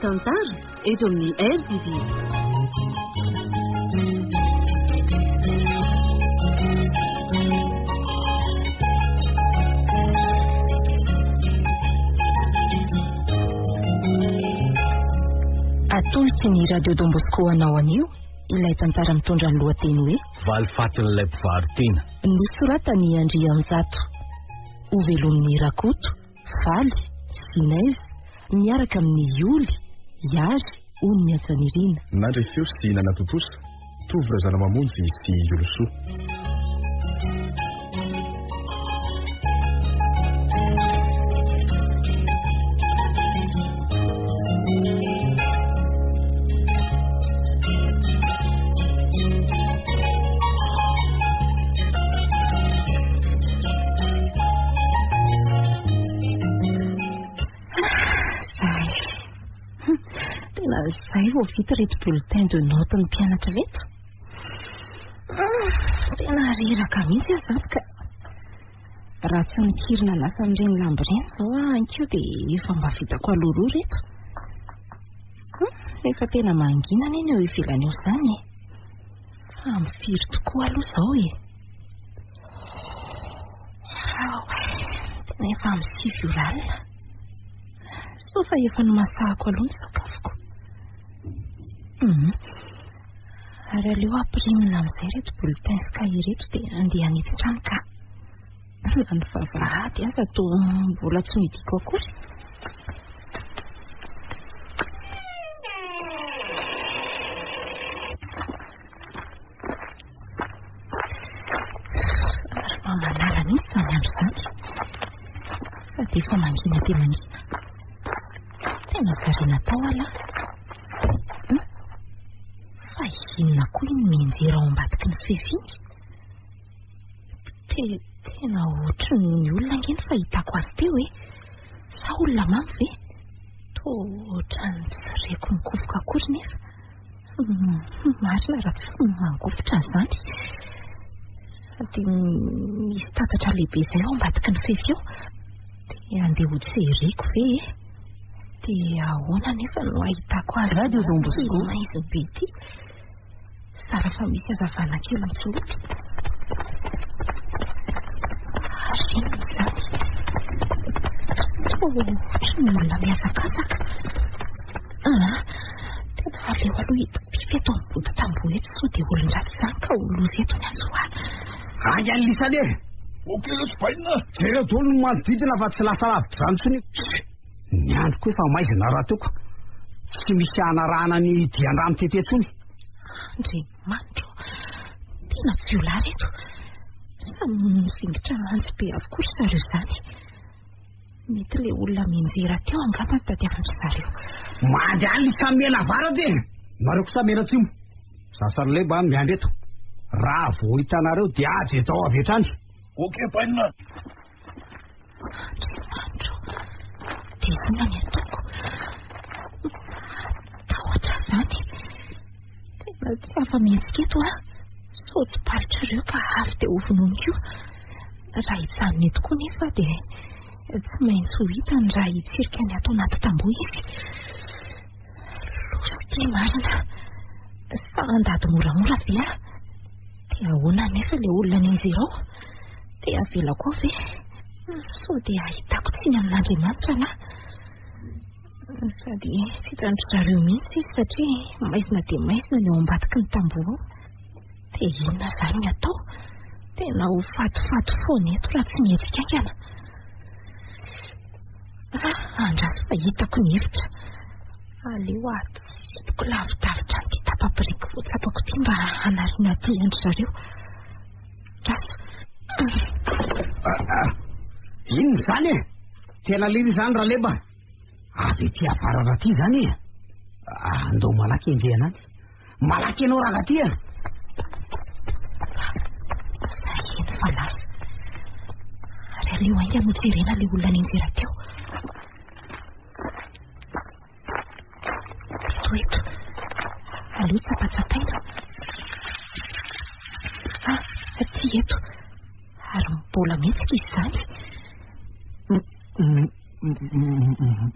tantara eto amin'ny RTV. Atolotry ny Radio Don Bosco anao anio ilay tantara mitondra ny lohateny hoe Valifatin'ilay mpivaro-tena. Nosoratan'i Andrianjato. Hovelomin'i Rakoto, Faly, Sinez, miaraka amin'i Yoly, Yary, Ony Miantsanirina. Nandre feo sy nanatontosa, Tovo Razanamamonjy sy Yolosoa. Zay. Tena zay vao vita ireto bulletin de notes ny mpianatra ireto. Tena reraka mihitsy aho izany ka. Raha tsy nikiry nanasa an'ireny lamba ireny izao aho ankeo dia efa mba vitako aloha ireto. Efa tena mangina anie ny eo ivelany eo izany e. Fa amin'ny firy tokoa aloha izao e? Tena efa amin'ny 9 ora alina. Soa fa efa nomasahako aloha ny sakafoko. Ary aleo ampirimina amin'izay ireto bulletin sy cahier ireto dia andeha hanitsy trano ka. Na ny vavahady aza toa mbola tsy nohidiako akory. Ary mba manala mihitsy izany andro izany. Sady efa mangina dia mangina. Tena variana tao aho lahy. Fa inona koa iny mianjera ao ambadiky ny fefy iny? Te, tena ohatry ny olona ange ny fahitako azy teo e. Sa olona mamo ve? Toa ohatran'ny tsy reko nikofoka akory nefa. Marina raha tsy mangovitra izany. Sady misy tatatra lehibe izay ao ambadiky ny fefy ao. Dia andeha ho jereko ve e? Dia ahoana nefa no ahitako azy Radio Don Bosco. Maizina be ity. Zara fa misy hazavana kely mitsolopy. Ary inona izany? Toa ohatry ny olona mihazakazaka. Ah, tena aleo aloha hidopipy eto ambony tamboho eto sao dia olon-dratsy izany ka ho loza eto ny azo ahy. Haingana lisany e! Ok letsy bainina! Jereo daholo ny manodidina fa tsy lasa lavitra izany intsony. Ny andro koa efa maizina rahateo ka tsy misy hanarahana ny dian-drano tety intsony. Andriamanitra ô! Tena jiolahy ireto. Samy mivingotra antsy be avokoa ry zareo izany. Mety ilay olona mianjera teo angamba no tadiavin-dry zareo. Mandehana i Samena avaratra e! Nareo kosa mena atsimo. Za sy Raleba miandry eto. Raha vao hitanareo dia ajedao avy hatrany. Ok bainina. Andriamanitra ô! Dia inona ny ataoko? Matahotra aho izany. Tena tsy afa-mihetsika eto aho. Sao tsy palitrareo ka avy dia hovonoiny koa. Raha hijanona eto koa nefa dia tsy maintsy ho hitany raha hitsirika ny ato anaty tamboho izy. Loza ity marina. Sa handady moramora ve aho? Dia ahoana anefa ilay olona nianjera ao? Dia avelako ao ve? Sao dia ahitako tsiny amin'Andriamanitra lahy? Sady tsy hitan-dry zareo mihitsy izy satria maizina dia maizina ny ao ambadiky ny tamboho ao. Dia inona izany ny atao? Tena ho fatifaty foana eto raha tsy mihetsika haingana. Ah, andraso fa hitako ny hevitra. Aleo atsipiko lavidavitra an'ity tapa-biriky voatsapako ity mba hanariana aty an-dry zareo. Andraso. Inona izany e? Tena liana izany Raleba. Avy ety avaratra aty izany e. Andao malaky enjehina any. Malaky ianao rangahy ty a! Zay eny fa lasa. Ary aleo haingana ho jerena ilay olona nianjera teo. Eto eto. Aleo tsapatsapaina. Ah, aty eto. Ary mbola mihetsika izy izany.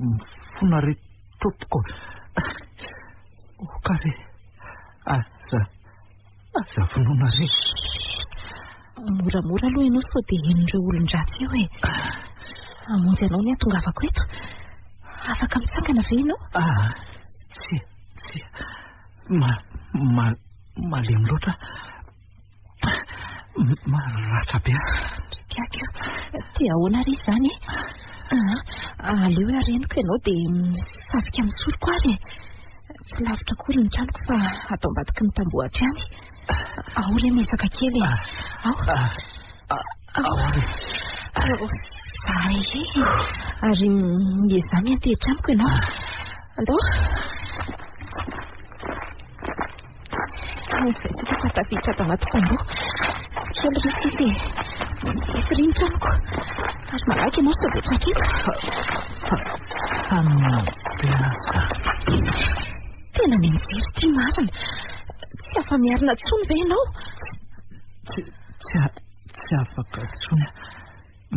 Mifona re tompoko. Oka re. Aza, aza vonoina re. Moramora aloha ianao sao dia henon'ireo olon-dratsy eo e. Hamonjy anao ny hahatongavako eto. Afaka mitsangana ve ianao? Ah, tsia, tsia. Ma, ma, malemy loatra. Maratra be aho. Mikaka. Dia ahoana re izany e? Ah, aleo areniko ianao dia misavika amin'ny soroko ary e. Tsy lavitra akory ny tranoko fa ato ambadiky ny tamboho hatrany. Ao re miezaka kely e. Ao. Ao ary. Zay e. Ary miezaha miantehitra amiko ianao. Andao. Izay tsika fa tafiditra ato anaty tamboho. Kely ry sisa e. Efa ry ny tranoko. Ary malaky ianao sao dia tratra eto. Fa, fa be aza. Tena mijery ity marina. Tsy afa-miarina intsony ve ianao? Tsy, tsy, tsy afaka intsony aho.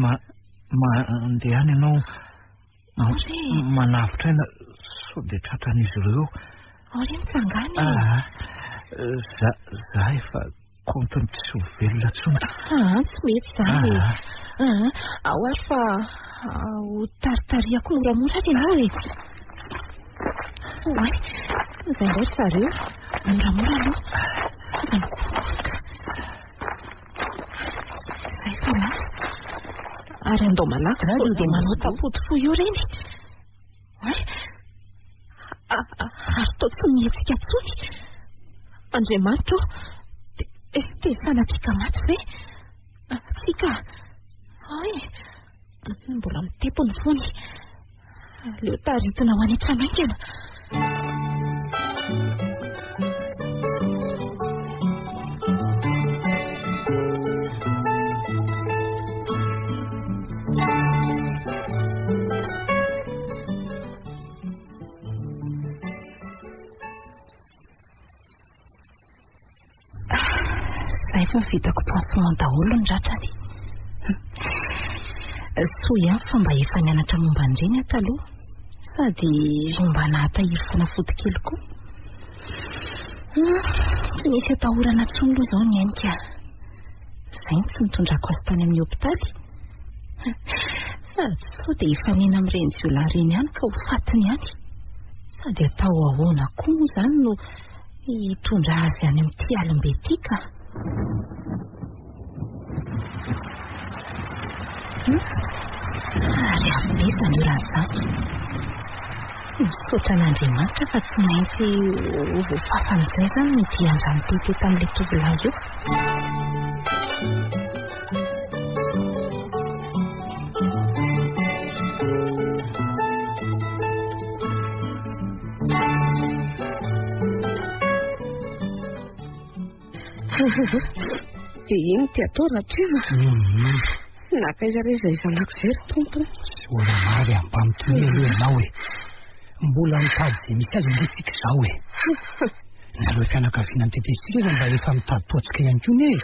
Ma, mandehana ianao. Manavotra aina sao dia tratran'izy ireo. Ao re mitsangana e. Ah, za, za efa kontiny tsy ho velona intsony. Ah, tsy mety izany e. Ah, ao ary fa ho taritarihako moramora ary ianao e. Oay, izay indray ry zareo. Moramora aloha. Aza mikorokoraka. Izay fa lasa. Ary andao malaky sao dia manao tampody fohy eo ireny. Oay. Ary toa tsy mihetsika intsony. Andriamanitra ô, dia sanatria ka maty ve? Tsia ka. Oay. Mbola mitepo ny fony. Aleo taritina ho any an-trano haingana. Izay vao vitako pansement daholo ny ratrany. Soa ihany fa mba efa nianatra momba an'ireny aho taloha. Sady mba nahatahiry fanafody kely koa. Tsy misy atahorana intsony aloha izao ny ainy ka. Izay no tsy nitondrako azy tany amin'ny hopitaly. Sady sao dia hifanena amin'ireny jiolahy ireny ihany ka ho fatiny ihany. Sady atao ahoana koa moa izany no hitondra azy any amin'ity alim-be ity ka. Ary avy be izany orana izany. Misaotra an'Andriamanitra fa tsy maintsy ho voafafan'izay izany ny dian-drano tete tamin'ilay tovolahy io. Dia ino ty atao Ratrema? Nankaiza re izay zanako izay ry Tompo? Mbola mary a, mba mitonia aloha ianao e. Mbola mitady izay misy azy ange tsika izao e. Nareo fianakaviana nitetezintsika aza mba efa mitady toa antsika ihany koa anie e.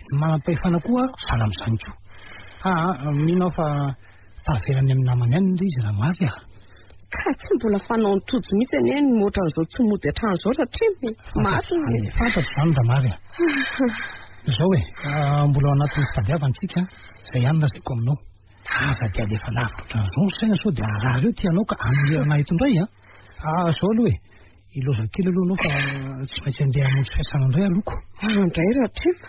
Ny manam-pahefana koa sahala amin'izany koa. Aa, mino aho fa tavela any amin'ny namany any ilay izy Ramary a. Ka tsy mbola fanaon'i Tojo mihitsy anie ny mihoatran'izao tsy mody hatrany izao Ratrema e. Marina e. Fantatro izany Ramary a. Izao e, mbola ao anatin'ny fitadiavana isika, izay ihany no lazaiko aminao. Aza dia alefa lavitra ohatran'izao ny saina sao dia harary eo ty anao ka hamerina eto indray a. Izao aloha e, Hilaozako kely aloha anao fa tsy maintsy andeha hamonjy fiasana indray aloha ko. Ah, indray Ratrema.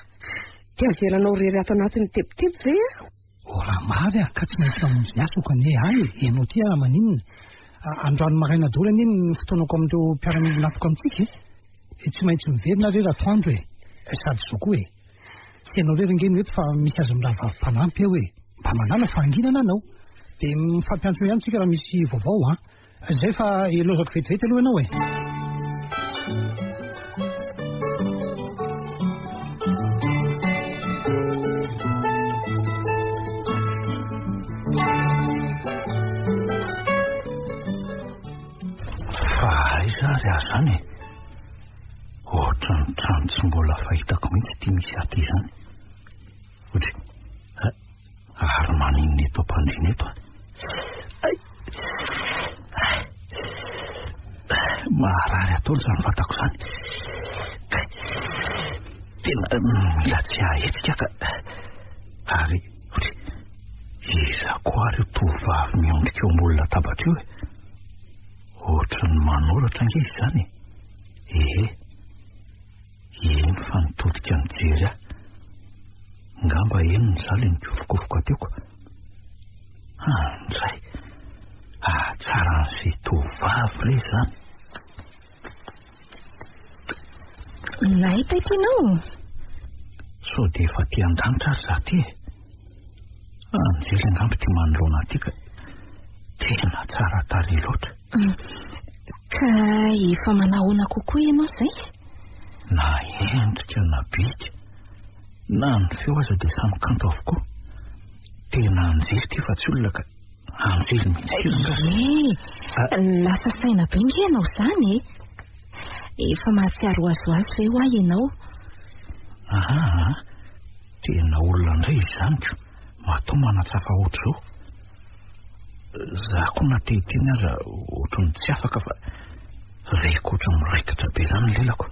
Dia avelanao irery ato anatin'ny tebiteby ve aho? Oh Ramary a, ka tsy maintsy mamonjy ny asako anie ahy e. Ianao ity ary maninona? Androany maraina daholo anie ny fotoanako amin'ireo mpiara-miombon'antoka amintsika e. Dia tsy maintsy miverina re ratoandro e. Sady izao koa e. Tsy ianao irery ange no eto fa misy azy mirahavavy mpanampy eo e. Mba manala fahanginana anao. Dia mifampiantso ihany tsika raha misy vaovao an. Zay fa ilaozako vetivety aloha ianao e. Fa aiza ary aho izany e? Ohatran'ny trano tsy mbola fahitako mihitsy ity misy aty izany. Ohatry, Ary maninona eto am-pandriana eto Ay! Maharary ato. daholo izany vatako izany. Kay, tena mila tsy hahetsika ka. Ary, ohatry, iza koa ary io tovovavy miondrika eo ambony latabatra io e? Ohatry ny manoratra ange izy izany e. Ehe. Eny fa nitodika nijery ahy. Ngamba henony izaho ilay nikofokofoka teo ka. Andray! Hahatsaran'izay tovovavy re izany. Nahita ity ianao? Sao dia efa aty an-danitra ary izaho ity e? Anjely angamba ity manoloana aty ka. Tena tsara tarehy loatra. Ka efa manahoana kokoa ianao izay? Na endrika na bika, na ny feo aza dia samy kanto avokoa. Tena anjely ity fa tsy olona ka. Anjely mihitsy ity rangahy. Ie, lasa saina be nge ianao izany e. Efa mahatsiaro azoazo ve hoa ianao? Aha, tena olona indray izy izany ko. Matoa manatsafa ohatr'izao. Za koa na te hiteny aza ohatran'ny tsy afaka fa reko ohatran'ny miraikitra be izany ny lelako.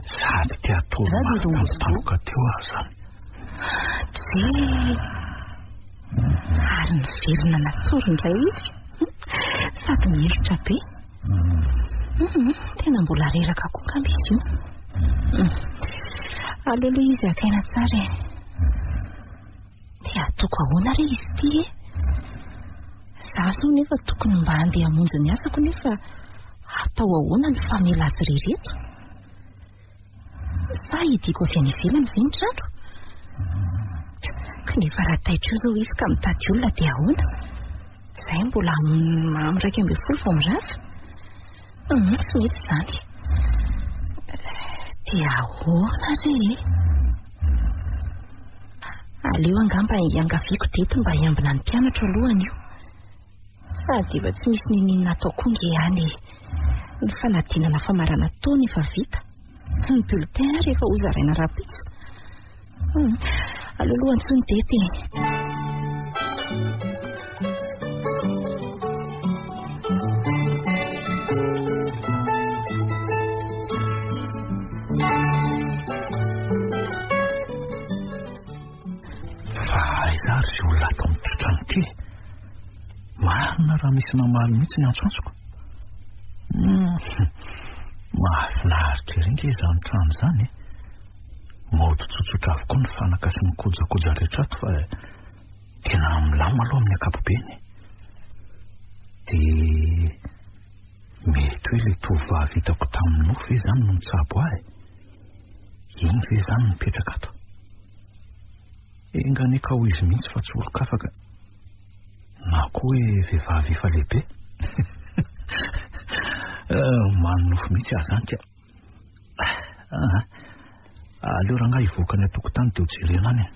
Sady te hatory mafy tampotampoka teo aho izany. Dre! Ary niverina natory indray izy. Sady mihelotra be. Tena mbola reraka koa angamba izy io. Aleo aloha izy haka aina tsara e. Dia ataoko ahoana re izy ity e? Za zao nefa tokony mba handeha hamonjy ny asako nefa atao ahoana ny famela azy irery eto? Sa hidiako avy any ivelany ve ny trano? Kanefa raha taitra eo izao izy ka mitady olona dia ahoana? Izay mbola amin'ny 11 vao mirava. Tsy mety izany. Dia ahoana re e? Aleo angamba hiangaviako Dety mba hiambina ny mpianatro aloha anio. Sady efa tsy misy n'inon'inona atao koa nge any e. Ny fanadinana famarana taona efa vita. Ny bulletin ary efa hozaraina rahampitso. Aleo aloha antsoiny Dety e. Fa aiza ary izay olona ato amin'ity trano ity e? Marina raha misy mamaly mihitsy ny antsoantsoko. Mahafinaritra ery nge izany trano izany e. Mody tsotsotra avokoa ny fanaka sy ny kojakoja rehetra ato fa tena milamina aloha amin'ny ankapobeny. Dia mety hoe ilay tovovavy hitako tamin'ny nofy ve izany no nitsabo ahy? Iny ve izany no mipetraka ato? Enga anie ka ho izy mihitsy fa tsy olon-kafa ka. Na koa hoe vehivavy efa lehibe. Manonofy mihitsy aho izany ka. Ah, aleo rangahy hivoaka any an-tokotany dia hojerena any e.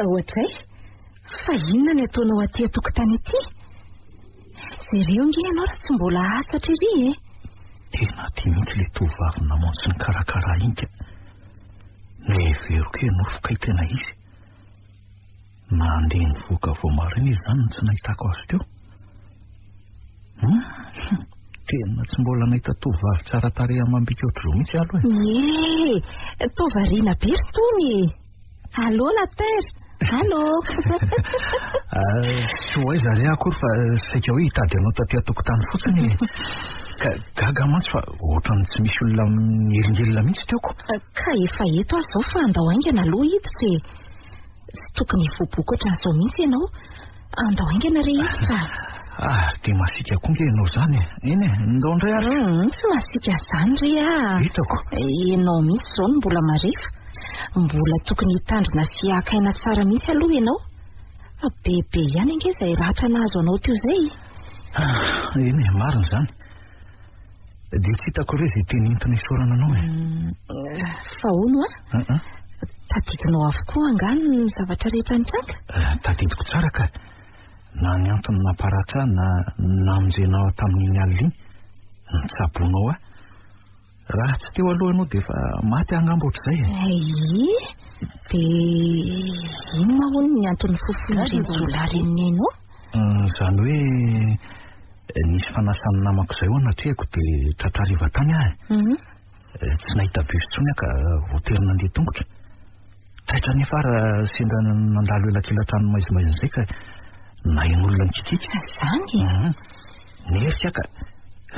Ohatray, fa inona ny ataonao aty an-tokotany aty? Jereo nge ianao raha tsy mbola hatsatra ery e. Tena aty mihitsy ilay tovovavy namonjy sy nikarakara ahy iny ka. Noheveriko hoe nofy kay tena izy. Nandeha nivoaka vao maraina izy izany no tsy nahitako azy teo. Hum, tena tsy mbola nahita tovovavy tsara tarehy amam-bika ohatr'izao mihitsy aloha e. Ie, toa variana be ry Tony e. Allô la terre, allô. Tsy ho aiza re akory fa saika hoe hitady anao taty an-tokotany fotsiny e. Ka gaga mantsy fa ohatran'ny tsy misy olona mihelingelina mihitsy teo ko. Ka efa eto aho izao fa andao haingana aloha hiditra e. Tsy tokony hivoaboaka ohatran'izao mihitsy ianao. Andao haingana re hiditra. Ah, dia masiaka koa nge ianao izany e. Eny e, ndao indray ary. Tsy masiaka izany re ah. Hitako. Ianao mihitsy izao no mbola marefo. Mbola tokony hitandrina sy haka aina tsara mihitsy aloha ianao. Bebe ihany ange izay ratra nahazo anao teo izay. Ah, eny e, marina izany. Dia tsy hitako re izay teny entina isaorana anao e. Fa hono a? Tadidinao avokoa angaha ny zavatra rehetra nitranga? Tadidiko tsara ka. Na ny antony namparatra ahy na namonjenao ahy tamin'iny alina iny, nitsaboanao ahy. Raha tsy teo aloha ianao dia efa maty aho angamba ohatr'izay e. Ay, dia inona hono ny antony fofon'ireny jiolahy ireny ny ainao? Izany hoe. Nisy fanasan'ny namako izay ho anatrehako dia tratra hariva tany aho e. Mhm. Tsy nahita bus intsony aho ka voatery nandeha tongotra. Taitra anefa aho raha sendra nandalo elakela-trano maizimaizina izay ka naheno olona nikikiaka. Izany? Mhm. Niherika aho ka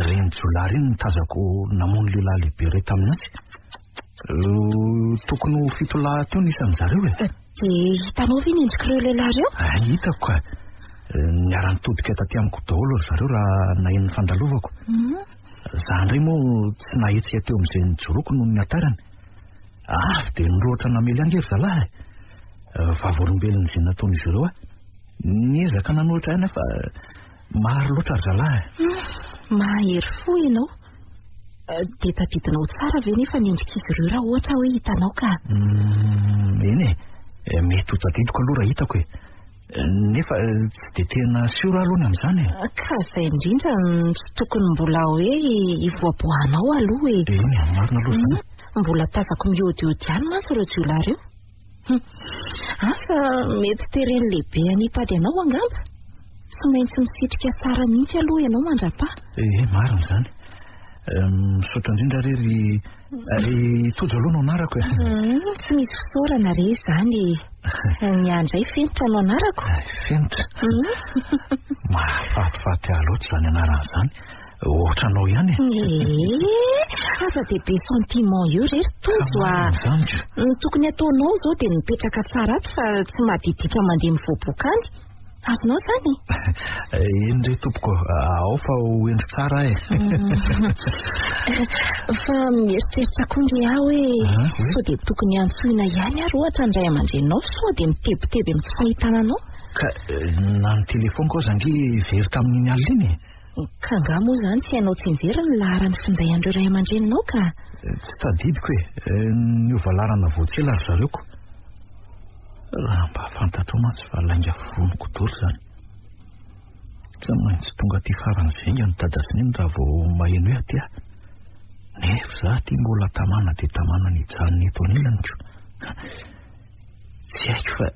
ireny jiolahy ireny no tazako namono lehilahy lehibe iray tamin'ny antsy. Tokony ho fitolahy teo ny isan'ny zareo e. Dia hitanao ve ny endrik'ireo lehilahy ireo? Ah, hitako ka. Niara-nitodika taty amiko daholo ry zareo raha naheno ny fandalovako. Mhm. Za indray moa tsy nahetsika teo amin'izay nijoroako noho ny hatarany. Avy dia nirohotra namely ahy ange ry zalahy e. Vavolombelon'izay nataon'izy ireo aho. Niezaka nanohitra ahy nefa maro loatra ry zalahy e. Mahery fo ianao. Dia tadidinao tsara ve nefa ny endrik'izy ireo raha ohatra hoe hitanao ka? Eny e, mety ho tadidiko aloha raha hitako e. Nefa tsy dia tena sûr aho aloha ny amin'izany e. Ka izay indrindra no tsy tokony mbola hoe hivoaboahanao aloha e. Eny e, marina aloha izany. Mbola tazako miodiody ihany mantsy ireo jiolahy ireo. Asa mety teren'ny lehibe hanipady anao angamba. Tsy maintsy misitrika tsara mihitsy aloha ianao mandra-paha. Ee, marina izany. Misaotra indrindra re ry ry Tojo aloha no anarako e. Tsy misy fisaorana re izany e. Ny ahy indray Fenitra no anarako. Fenitra? Mahafatifaty ahy loatra izany anarana izany. Ohatranao ihany e. Ee, aza dia be sentiment eo re ry Tojo a. Izany ka. Ny tokony ataonao izao dia mipetraka tsara ato fa tsy madiditra mandeha mivoaboaka any. Azonao izany? Eny re tompoko, ao fa ho hendry tsara aho e. Fa mieritreritra koa nge aho hoe sao dia tokony antsoina ihany ary ohatra ny ray aman-dreninao sao dia mitebiteby amin'ny tsy fahitana anao. Ka na ny telefaoniko aza ange very tamin'iny alina iny e. Ka angaha moa izany tsy hainao tsianjery ny laharan'ny finday an'ireo ray aman-dreninao ka? Tsy tadidiko e. Niova laharana vao tsy ela ry zareo ko. Raha mba fantatrao mantsy fa lainga foroniko daholo izany. Tsy maintsy tonga aty faran'izay haingana dada sy neny raha vao maheno hoe aty aho. Nefa izaho aty mbola tamana dia tamana ny hijanona eto anilany ko. Tsy haiko fa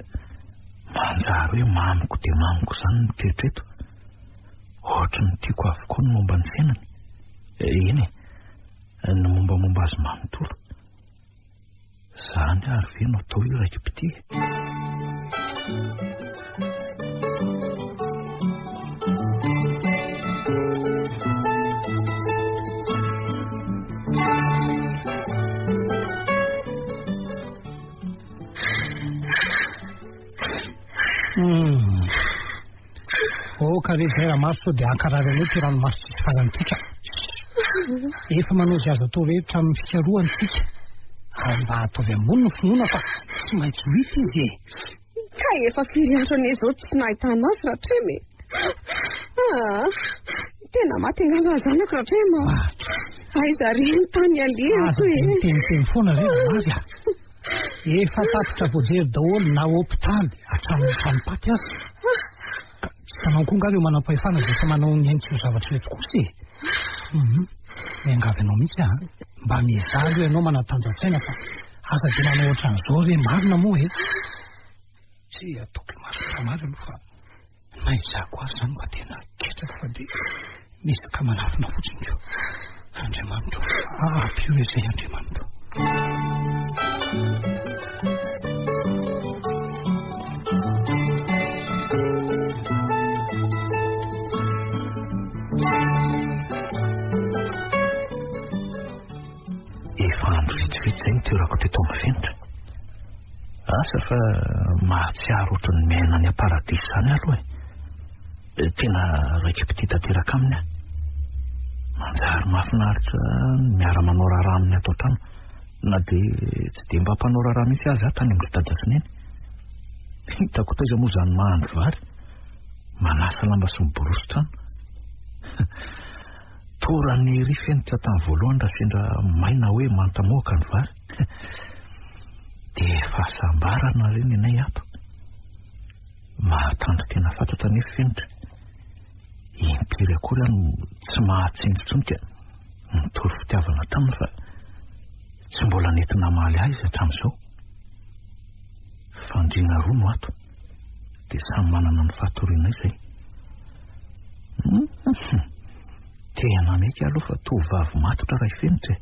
manjary hoe mamiko dia mamiko izany ny toetra eto. Ohatry ny tiako avokoa ny momba ny fiainany. Eny e, ny mombamomba azy manontolo. Izany ary ve no atao hoe raiki-pitia e? Aoka re izay ramaso sao dia hankarary anao ity ranomaso tsisy farany ity ka. Efa manao izay azo atao rehetra amin'ny fikarohana isika. Ary mba ataovy ambony ny finoana fa tsy maintsy ho hita izy e. Ka efa firy andro anie izao tsy nahitana azy Ratrema e. Ah, tena maty angamba ny zanako Ratrema. Aiza re ny tany alehako e. Aza miteniteny foana re Ramavy a. Efa tapitra voajery daholo na hopitaly hatramin'ny tranom-paty aza. Ka tsy hitanao koa angaha ireo manam-pahefana izay efa manao ny ainy tsy ho zavatra ireto kosa e. Hum, miangavy anao mihitsy aho. Mba miezaha aloha ianao manatanja-tsaina fa aza dia manao ohatran'izao re marina moa e. Tsy ataoko imason'i Ramary aloha fa na izaho koa ary izany mba tena ketraka fa dia miezaka manafina fotsiny ko. Andriamanitra o, ampio re izay Andriamanitra o. Efa andro vitsivitsy izay nitoerako teto amin'ny fenitra. Asa fa mahatsiaro ohatran'ny miaina any am-paradisa izany aloha e. Tena raiki-pitia tanteraka aminy aho. Manjary mahafinaritra ny miara-manao raharaha aminy ato an-trano. Na dia tsy dia mba mpanao raharaha mihitsy aza aho tany amin-dry dada sy neny. Hitako taiza moa izany mahandro vary, manasa lamba sy miborosy trano. Torana ery fenitra tamin'ny voalohany raha sendra maina hoe manta mohaka ny vary. Dia fahasambarana re ny anay ato. Mahatandro tena fatratra anefa fenitra. Impiry akory aho no tsy mahatsinjo intsony ka nitory fitiavana taminy fa tsy mbola nety namaly ahy izy hatramin'izao. Fandriana roa no ato, dia samy manana ny fahatorianay izay. Tena mety aloha fa tovovavy matotra raha i Fenitra e.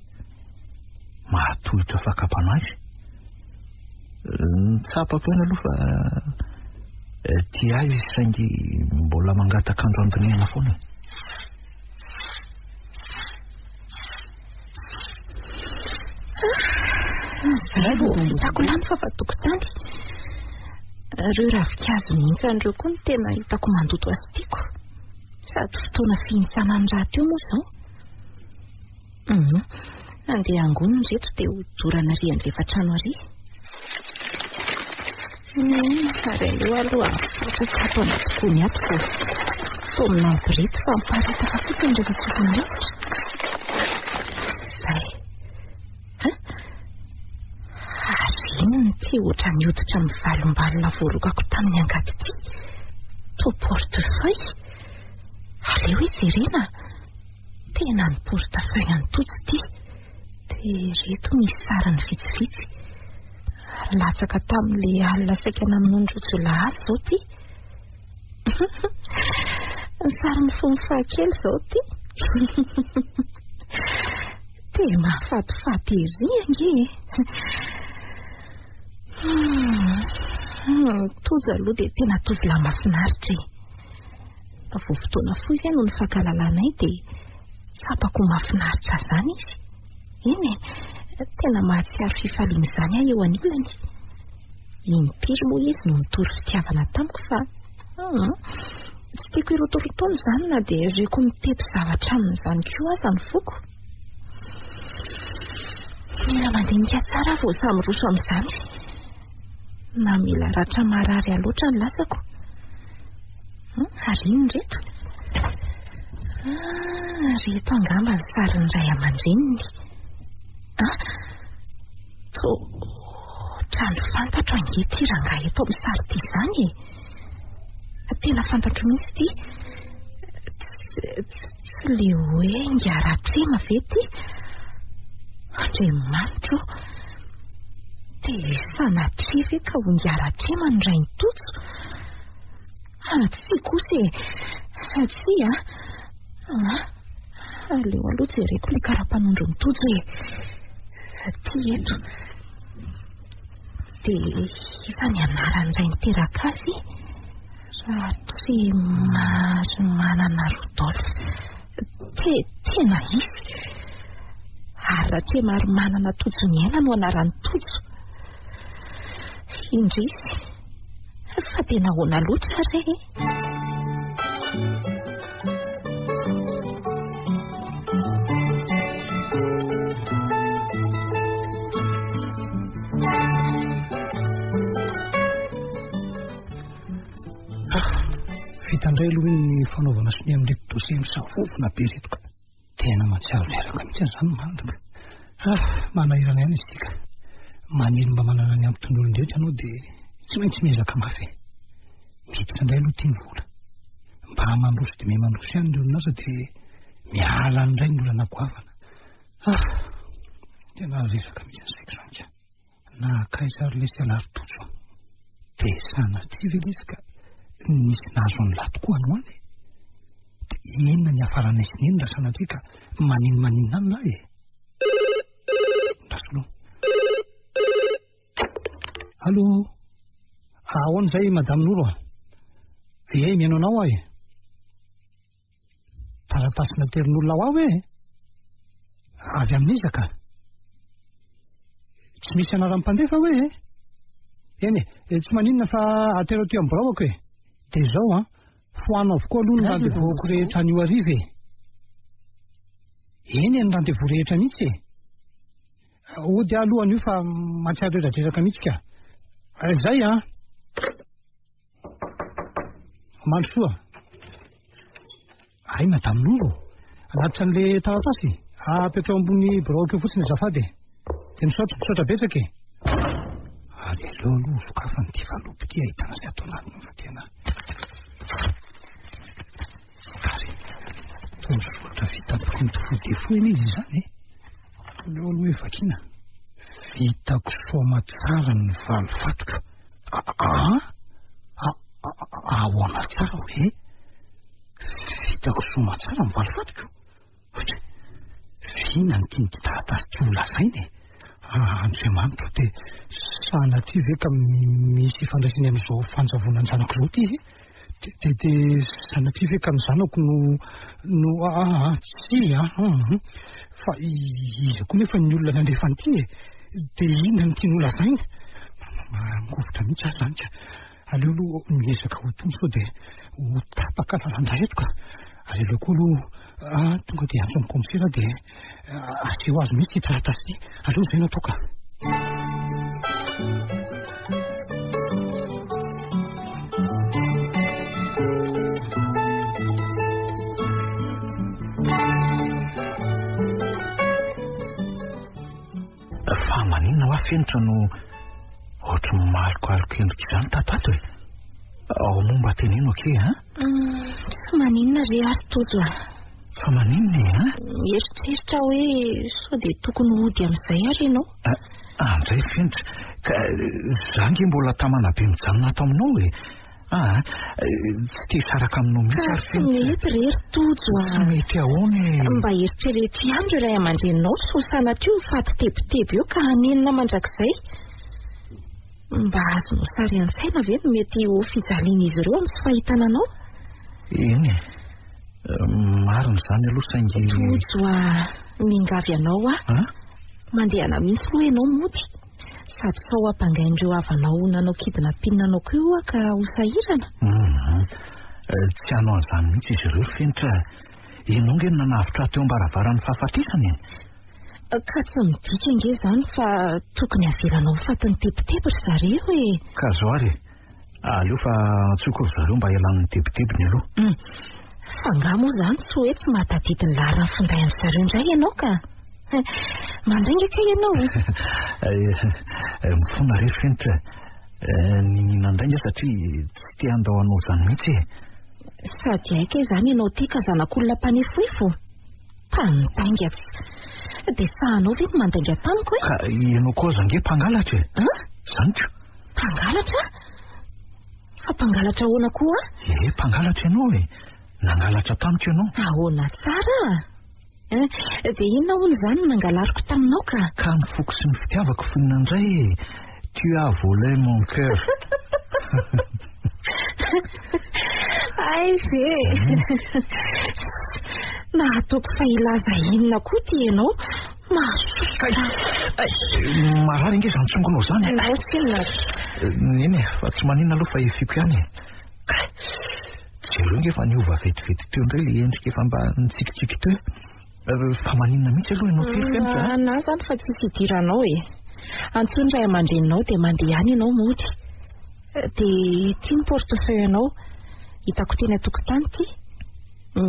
Mahatohitra fakam-panahy izy. Ny tsapako ihany aloha fa eh, tia ahy izy saingy mbola mangataka andro andinihana foana e. Zay vao hitako lany fa fa tokotany. Ireo ravinkazo mihintsana ireo koa no tena hitako mandoto azy tiako. Sady fotoana fihintsanany rahateo moa izao. Mhm. Andeha hangonina ireto dia ho dorana ary andrefa-trano ary. Ary aleo aloha afatratra ato anaty gony ato vao toa minampy ireto fa miparitaka fotsiny rehefa tsofin'ny rivotra. Izay. Ha? Ary inona ity ohatran'ny hoditra mivalombalona voarokako tamin'ny angady ity? Toa portefeuille? Aleo hoe jerena. Tena ny portefeuille an'i Tojo ity. Dia ireto misy sariny vitsivitsy. Ary latsaka tamin'ilay alina saika namonoan'ireo jiolahy azy izao ity. Ny sarin'ny fony fahakely izao ity. Tena mahafatifaty ery ange e. Tojo aloha dia tena tovolahy mahafinaritra e. Vao fotoana fohy izay no nifankahalalanay dia tsapako ho mahafinaritra ahy izany izy. Eny e, tena mahatsiaro fifaliana izany aho eo anilany. Impiry moa izy no nitory fitiavana tamiko fa hmm, tsy tiako hirotorotoana izany na dia reko mitety zavatra amin'izany koa aza ny foko. Mila mandinika tsara aho vao samy miroso amin'izany. Namela ratra marary ahy loatra ny lasako. Ary inona ireto? Ah, ireto angamba ny sarin'ny ray aman-dreniny. Ah, toa ohatran'ny fantatro ange ity rangahy eto amin'ny sary ity izany e. Tena fantatro mihitsy ity. Tsy le hoe ingahy Ratrema ve ity? Andriamanitro ô! Dia sanatria ve ka ho ingahy Ratrema no rain'i Tojo? Ah, tsia kosa e! Tsia a! Aleo aloha jereko ilay kara-panondron'i Tojo e! Aty eto. Dia iza ny anaran'ny ray niteraka azy? Ratremarimanana Rodolphe. Te, tena izy. Ary Ratremarimanana Tojoniaina no anaran'i Tojo. Indrisy. Fa dia nahoana loatra re? Vita indray aloha iny ny fanaovana sonia amin'ireto dossier misavovona be ireto ka. Tena mahatsiaro reraka mihitsy aho izany marina ka. Ah, manahirana ihany izy ity ka. Maniry mba manana ny ampy toy ny olon-drehetra ianao dia tsy maintsy miezaka mafy e. Miditra indray aloha ity ny vola. Mba mandroso dia miha mandroso ihany ny orinasa dia miala any indray ny olana goavana. Ah, tena reraka mihitsy ny saiko izany ka. Nankaiza ary lesy ialahy ry Tojo a? Dia sanatria ve lesy ka nisy nahazo an'lah tokoa any ho any e? Dia inona ny hiafaranay sy neny raha sanatria ka maninomaninona any lah e? Andraso aloha. Allô? Ahoana izay Madame Noro a? Ie, mihaino anao aho e. Taratasy naterin'olona ho ahy hoe? Avy amin'iza ka? Tsy misy anaran'ny mpandefa hoe e? Eny e, tsy maninona fa atero aty amin'ny biraoko e. Dia izao an, foano avokoa aloha ny rendez-vous-ko rehetra anio hariva e. Eny e, ny rendez-vous rehetra mihitsy e. Hody aho aloha anio fa mahatsiaro reradreraka mihitsy ka. Izay an. Mandrosoa. Ay, Madame Noro. Anatitra an'le taratasy. Apetrao ambony biraoko eo fotsiny azafady e. Dia misaotra, misaotra betsaka e. Ary aleo aloha sokafana ity valopy ity ahitana izay ato anatiny fa tena. Ary toa misoratra vita printy fo dia fo anie izy izany e. Aleo aloha hoe vakiana. Vitako soamatsara ny valifatiko. Aa? Ahoana tsara hoe? Vitako. soamatsara ny valifatiko. Ohatry, f'inona no tian'ity taratasy ity ho lazaina e? Andriamanitro dia sanatria ve ka misy ifandraisany amin'izao fanjavonan-janako izao ity e? Dia dia sanatria ve ka ny zanako no no aa tsia an! Fa iza koa nefa ny olona nandefa an'ity e? Dia inona no tiany ho lazaina? Mangovitra mihitsy aho izany ka. Aleo aloha miezaka ho tony sao dia ho tapaka lalan-dra eto ka. Ary aleo koa aloha ah, tonga dia antso amin'ny kaomisera dia aseho azy mihitsy ity taratasy ity. Aleo izay no atao ka. Fa maninona hoa Fenitra no ohatry ny malokaloka endrika izany tato ato e? Ao moa mba teneno akia a? Tsy maninona re ary Tojo a. Fa maninona e a? Mieritreritra aho hoe sao dia tokony hody amin'izay ary ianao. Andray Fenitra, ka za nge mbola tamana be mijanona ato aminao e. Aa, tsy te hisaraka aminao mihitsy ary Ka tsy mety re ry Tojo a. Tsy mety ahoana e? Mba eritrereto ihany ireo ray aman-dreninao sao sanatria ho faty tebiteby eo ka hanenina mandrakizay. Mba azonao sary an-tsaina ve ny mety ho fijalian'izy ireo amin'ny tsy fahitana anao? Eny e. Marina izany aloha saingy... Tojo a, miangavy anao aho. Mandehana mihitsy aloha ianao mody. Sady sao hampangain'ireo havanao ho nanao kidnapping anao koa io ka ho sahirana. Hum, tsy hanao an'izany mihitsy izy ireo ry Fenitra a. Ianao ange no nanavotra ahy teo am-baravaran'ny fahafatesana e. Ka tsy midika ange izany fa tokony havelanao ho fatin'ny tebiteby ry zareo e. Ka zao ary e, aleo fa antsoiko ry zareo mba hialany ny tebitebiny aloha. Hum, fa angaha moa izany tsy hoe tsy mahatadidy ny laharan'ny finday an-dry zareo indray ianao ka. Mandainga kay ianao e. Eh, mifona re Fenitra. Eh, ny nandainga satria tsy te handao anao izany mihitsy e. Sady hay kay izany ianao ity ka zanak'olona mpanefoefo. Mpandainga tsy. Dia sahanao ve ny mandainga tamiko e? Ka ianao koa aza ange mpangalatra e. An? Izany ko. Mpangalatra? Fa mpangalatra ahoana koa? Eh, mpangalatra ianao e. Nangalatra tamiko ianao. Ahoana tsara? Eh, dia inona hono izany no nangalariko taminao ka? Ka ny foko sy ny fitiavako fonina indray e. Tu as volé mon cœur. Hay ve! Nahataoko fa hilaza inona koa ity ianao? Mahasosotra. Ay, marary ange izany tsongonao izany. Ndao tsinona. Neny e, fa tsy maninona aloha fa efiko ihany e. Jereo nge fa niova vetivety teo indray ilay endrika efa mba nitsikitsiky teo e. Fa maninona mihitsy aloha ianao tery Fenitra a? Na izany fa tsisy idiranao e. Antsoy ny ray aman-dreninao dia mandeha any ianao mody. Dia ity ny portefeuille anao. Hitako teny an-tokotany ity.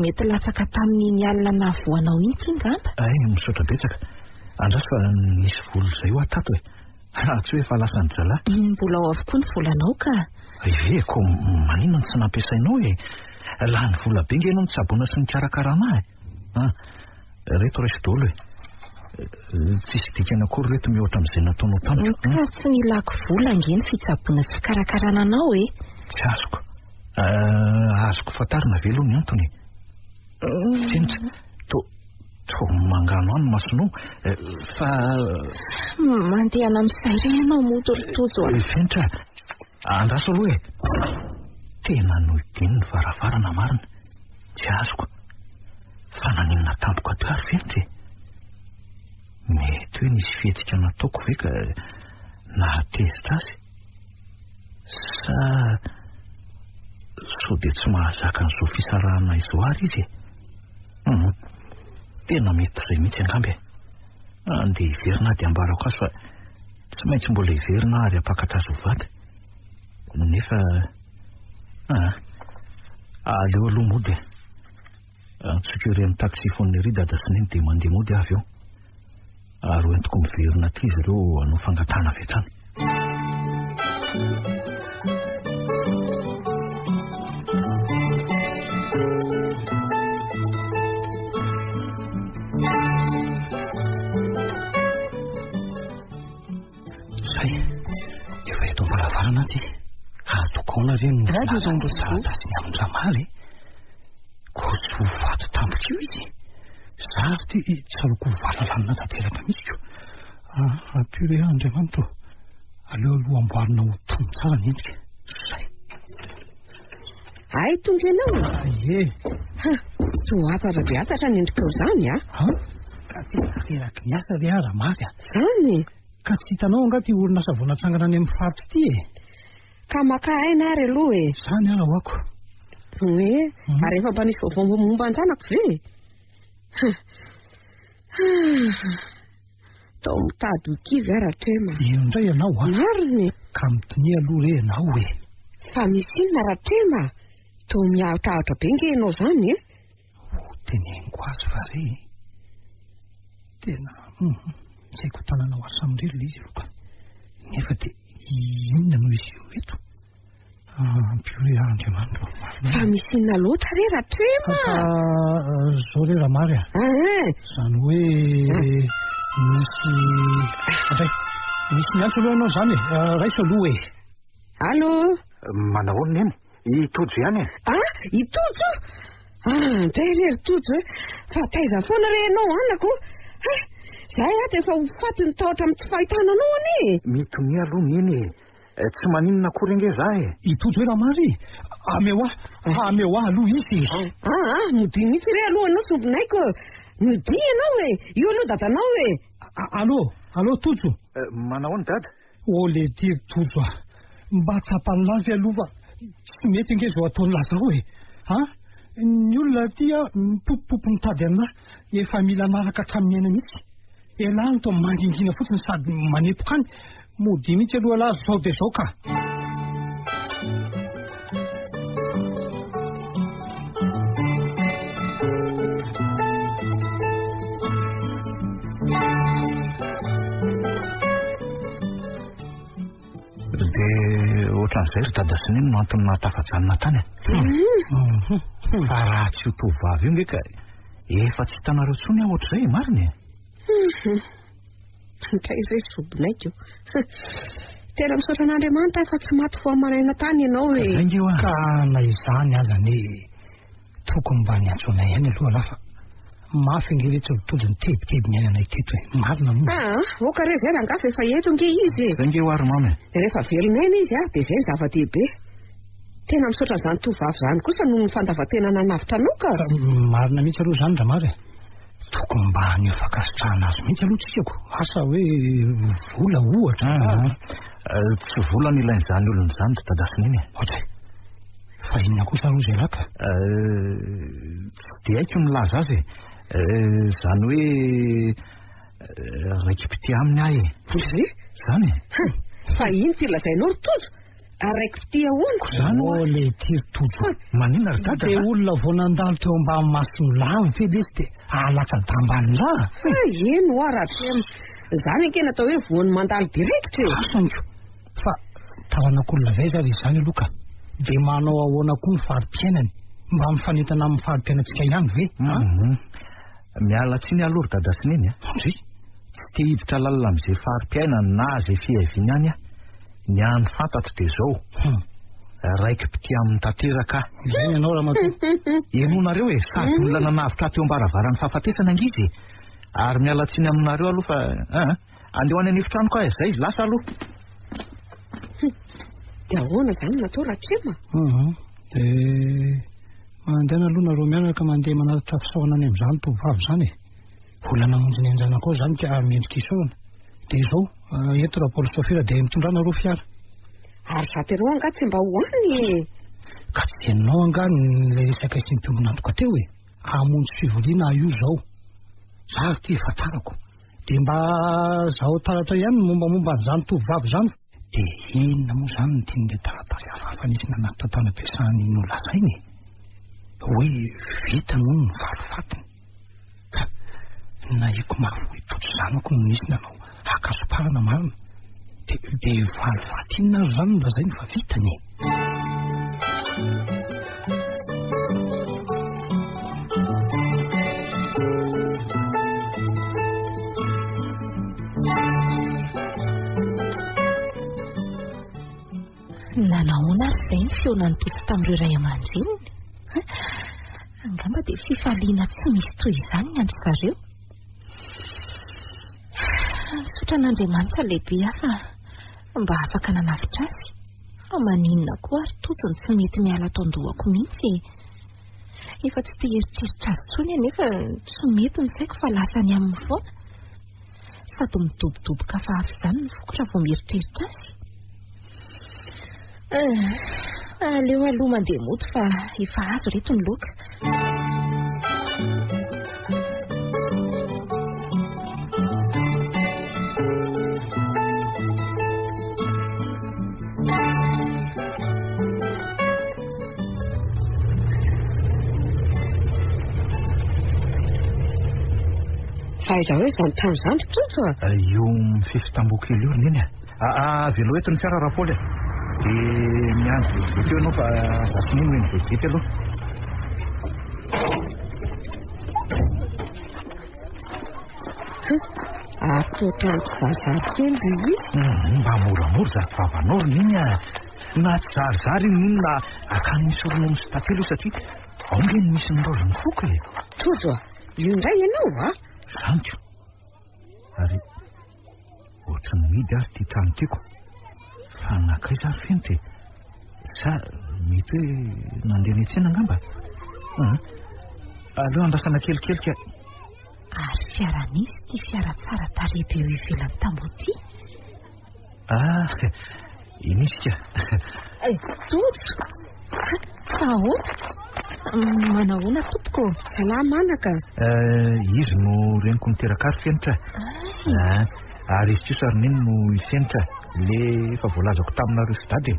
Mety latsaka tamin'iny alina nahavoanao iny ity ngamba. Ay, misaotra betsaka. Andraso fa nisy vola izay hoa tato e. Raha tsy hoe efa lasan'ny zalahy. Mbola ao avokoa ny volanao ka. Eve, ko maninona no tsy nampiasainao e? Lany vola be nge ianao nitsaboana sy nikarakarana ahy. Ah, reto raiso daholo e. Tsisy dikany akory reto mihoatra amin'izay nataonao tamiko. Ka tsy nilako vola nge ny fitsaboana sy fikarakarana anao e. Tsy azoko. Azoko fantarina ve aloha ny antony e? Fenitra, to to mangano any masonao fa Mandehana amin'izay re ianao mody ry Tojo a. Fenitra, andraso aloha e. Tena nohidiny ny varavarana marina. Tsy azoko. Fa naninona tampoka teo ary Fenitra e? Mety hoe nisy fihetsika nataoko ve ka nahatezitra azy? Sa sao dia tsy mahazaka an'izao fisarahana izao ary izy e? Hum, tena mety izay mihitsy angamba e. Andeha hiverina aho dia ambarako azy fa tsy maintsy mbola hiverina aho ary hampakatra azy ho vady. Nefa ah, aleo aloha mody e. Antsoiko ery amin'ny taxi-phone ery dada sy neny dia mandeha mody aho avy eo. Ary ho entiko miverina aty izy ireo hanao fangatahana avy hatrany. Zay, efa eto am-baravarana aty. Ataoko ahoana re no Radio Don Bosco. taratasy ny amin-dRamaly e? Koa tsy ho faty tampoka io izy e. Za ary ty tsaroako ho valalanina tanteraka mihitsy ko. Ah, ampio re Andriamanitra ô. Aleo aloha amboarina ho tony tsara ny endrika. Zay. Hay tonga ianao e. Ie. Ha, toa hatsatra dia hatsatra ny endrikao izany a. Ha? Ka tena reraky ny asa re aho Ramary a. Izany? Ka tsy hitanao angaha ity orinasa vao natsangana any amin'ny faritra ity e? Ka maka aina ary aloha e. Izany ara hoako. Hoe, ary efa mba nisy vaovao momba an-janako ve? Tao mitady ho kivy aho Ratrema. Io indray ianao a. Marina e. Ka mitonia aloha re ianao e. Fa misy inona Ratrema? Toa miahotrahotra be nge ianao izany e. Ho teneniko azy fa re e. Tena tsy haiko tanana ho azy samirery ilay izy aloha ka. Nefa dia inona no hiseho eto? Ampio re aho Andriamanitra ô, marina. Fa misy inona loatra re Ratrema? Fa zao re Ramary a. Izany hoe misy Andray, misy miantso aloha ianao izany e. Raiso aloha e. Allô? Manahoana neny? I Tojo ihany e. Ah, i Tojo? Ah, ndray re ry Tojo e. Fa taiza foana re ianao anako? Hay, zahay ato efa ho faty ny tahotra amin'ny tsy fahitana anao anie e. Mitonia aloha neny e. Tsy maninona akory ange za e. I Tojo hoe Ramary, ameo ahy, ameo ahy aloha izy e. Ah, ah, modia mihitsy re aloha ianao sombinaiko. Modia ianao e, io aloha dadanao e. Allô, allô Tojo. Manahoana dada? Oh leity ry Tojo a! Mba tsapan'i lahy ve aloha fa tsy mety ange izao ataon'i lahy izao e! A! Ny olona aty a mipopopopy mitady an'lahy, efa mila anaraka hatramin'ny aina mihitsy. Elah no toa mangingina fotsiny sady manepoka any. Modia mihitsy aloha elah zao dia zao ka! Dia ohatran'izay ry dada sy neny no antony nahatafajanona tany e. Fa raha tsy io tovovavy io nge ka efa tsy hitanareo intsony aho ohatr'izay e, marina e. Ndray re zobinaiko. Tena misaotra an'Andriamanitra aho fa tsy maty vao maraina tany ianao e. Zay nge hoa. Ka na izany aza anie tokony mba niantso anay ihany aloha lahy fa mafy ange letsy ry Tojo ny tebiteby niainanay teto e. Marina moa. Aa, oka re zay rangahy fa efa eto ange izy e. Zay nge hoa ry mamy e. Rehefa velon'aina izy a, dia izay no zava-dehibe. Tena misaotra an'izany tovovavy izany kosa noho ny fandavan-tena nanavotra anao ka. Marina mihitsy aloha izany Ramary e. Tokony mba haneho fankasitrahana azy mihitsy aloha tsika ko. Asa hoe vola ohatra. Tsy vola no ilain'izany olona izany ry dada sy neny e. Ohatray. Fa inona kosa aloha izay laka? Tsy dia haiko ny milaza azy e. Izany hoe raiki-pitia aminy aho e. Ndry? Izany e. Fa ino ty lazainao ry Tojo? Araiki-pitia ahoana? Izany ho'a le ity ry Tojo. Maninona ry dada? Dia olona vao nandalo teo ambany mason'i Lavo ve lesy dia ahalatsa-damba an'lah? Ha, eny ho'a Ratrema. Izany ange natao hoe voan'ny mandalo direct e. Asaniko. Fa taranak'olona avy aiza ary izany aloha ka? Dia manao ahoana koa ny fari-piainany? Mba mifanentana amin'ny fari-piainantsika ihany ve? An? Miala tsiny aloha ry dada sy neny a. Ndry. Tsy te hiditra lalina amin'izay fari-piainany na izay fiaviany any aho. Ny hany fantatro dia izao, raiki-pitia aminy tanteraka aho. Izay ny anao ramatoa. Henoinareo e, sady olona nanavotra ahy teo am-baravaran'ny fahafatesana ange izy e. Ary miala tsiny aminareo aloha fa an, andeha ho any an'efitranoko aho e, izay, lasa aloha. Dia ahoana izany no atao Ratrema? Dia mandehana aloha nareo mianaka mandeha manatitra fisaorana any amin'izany tovovavy izany e. Vola namonjy ny ain-janakao izany ka mendrika isaorana. Dia izao, ento Rapaoly sôfera dia mitondrà nareo fiara. Ary zato ianao angaha tsy mba ho any e? Ka tsy henonao angaha ilay resaka sy ny mpiombon'antoka teo e? Hamonjy fivoriana aho io izao. Za ary ity efa tarako. Dia mba zaho taratra ihany ny mombamomba an'izany tovovavy izany. Dia inona moa izany no tian'ilay taratasy hafahafa nisy nanatitra tany am-piasany nolazaina e? Hoe vita hono ny valifatiny. Ka nahiko mafy hoe tojo zanako no nisy nanao hakasoparana marina. Dia dia valifaty inona ary izany no lazainy fa vitany e? Nanahoana ary izay ny fihaonan'i Tojo tamin'ireo ray aman-dreniny? Angamba dia fifaliana tsy misy toy izany ny an-dry zareo. Misaotra an'Andriamanitra lehibe aho fa mba afaka nanavotra azy. Fa maninona koa ary Tojo no tsy mety miala ato an-dohako mihitsy e? Efa tsy te hieritreritra azy intsony anefa tsy mety ny saiko fa lasa any aminy foana. Sady midobodoboka hafahafa izany ny foko raha vao mieritreritra azy. Aleo aloha mandeha mody fa efa azo reto ny loka. Fa aiza hoe izany trano izany ry Tojo a? Io mifefy tamboho kely io ry Neny a. Avelao eto ny fiara Rapaoly a. Dia miandry vetivety eo ianao fa za sy Neny ho eny vetivety aloha. Ary toa trano tsizarizary kely ry izy. Mba moramora izato vavanao ry Neny a. Na tsizarizary io Neny na akany misy ronono sy tantely io satria ao nge no misy ny raozin'ny foko e. Tojo a, io indray ianao a? Izany ko. Ary ohatran'ny mihidy ary ity trano tiako. Fa nankaiza ary Fenitra e? Sa mety hoe nandeha niantsena angamba? Hum. Aleo andrasana kelikely ka. Ary fiaran'iza ity fiara tsara tarehy be eo ivelan'ny tamboho ity? Ah, iny izy ka. Tojo! Fa ahoana? Manahoana tompoko? Salama anaka. Izy no reniko niteraka ahy ry Fenitra. Ah, ary izy kosa ry Neny no i Fenitra. Le efa voalazako taminareo sy Dada e.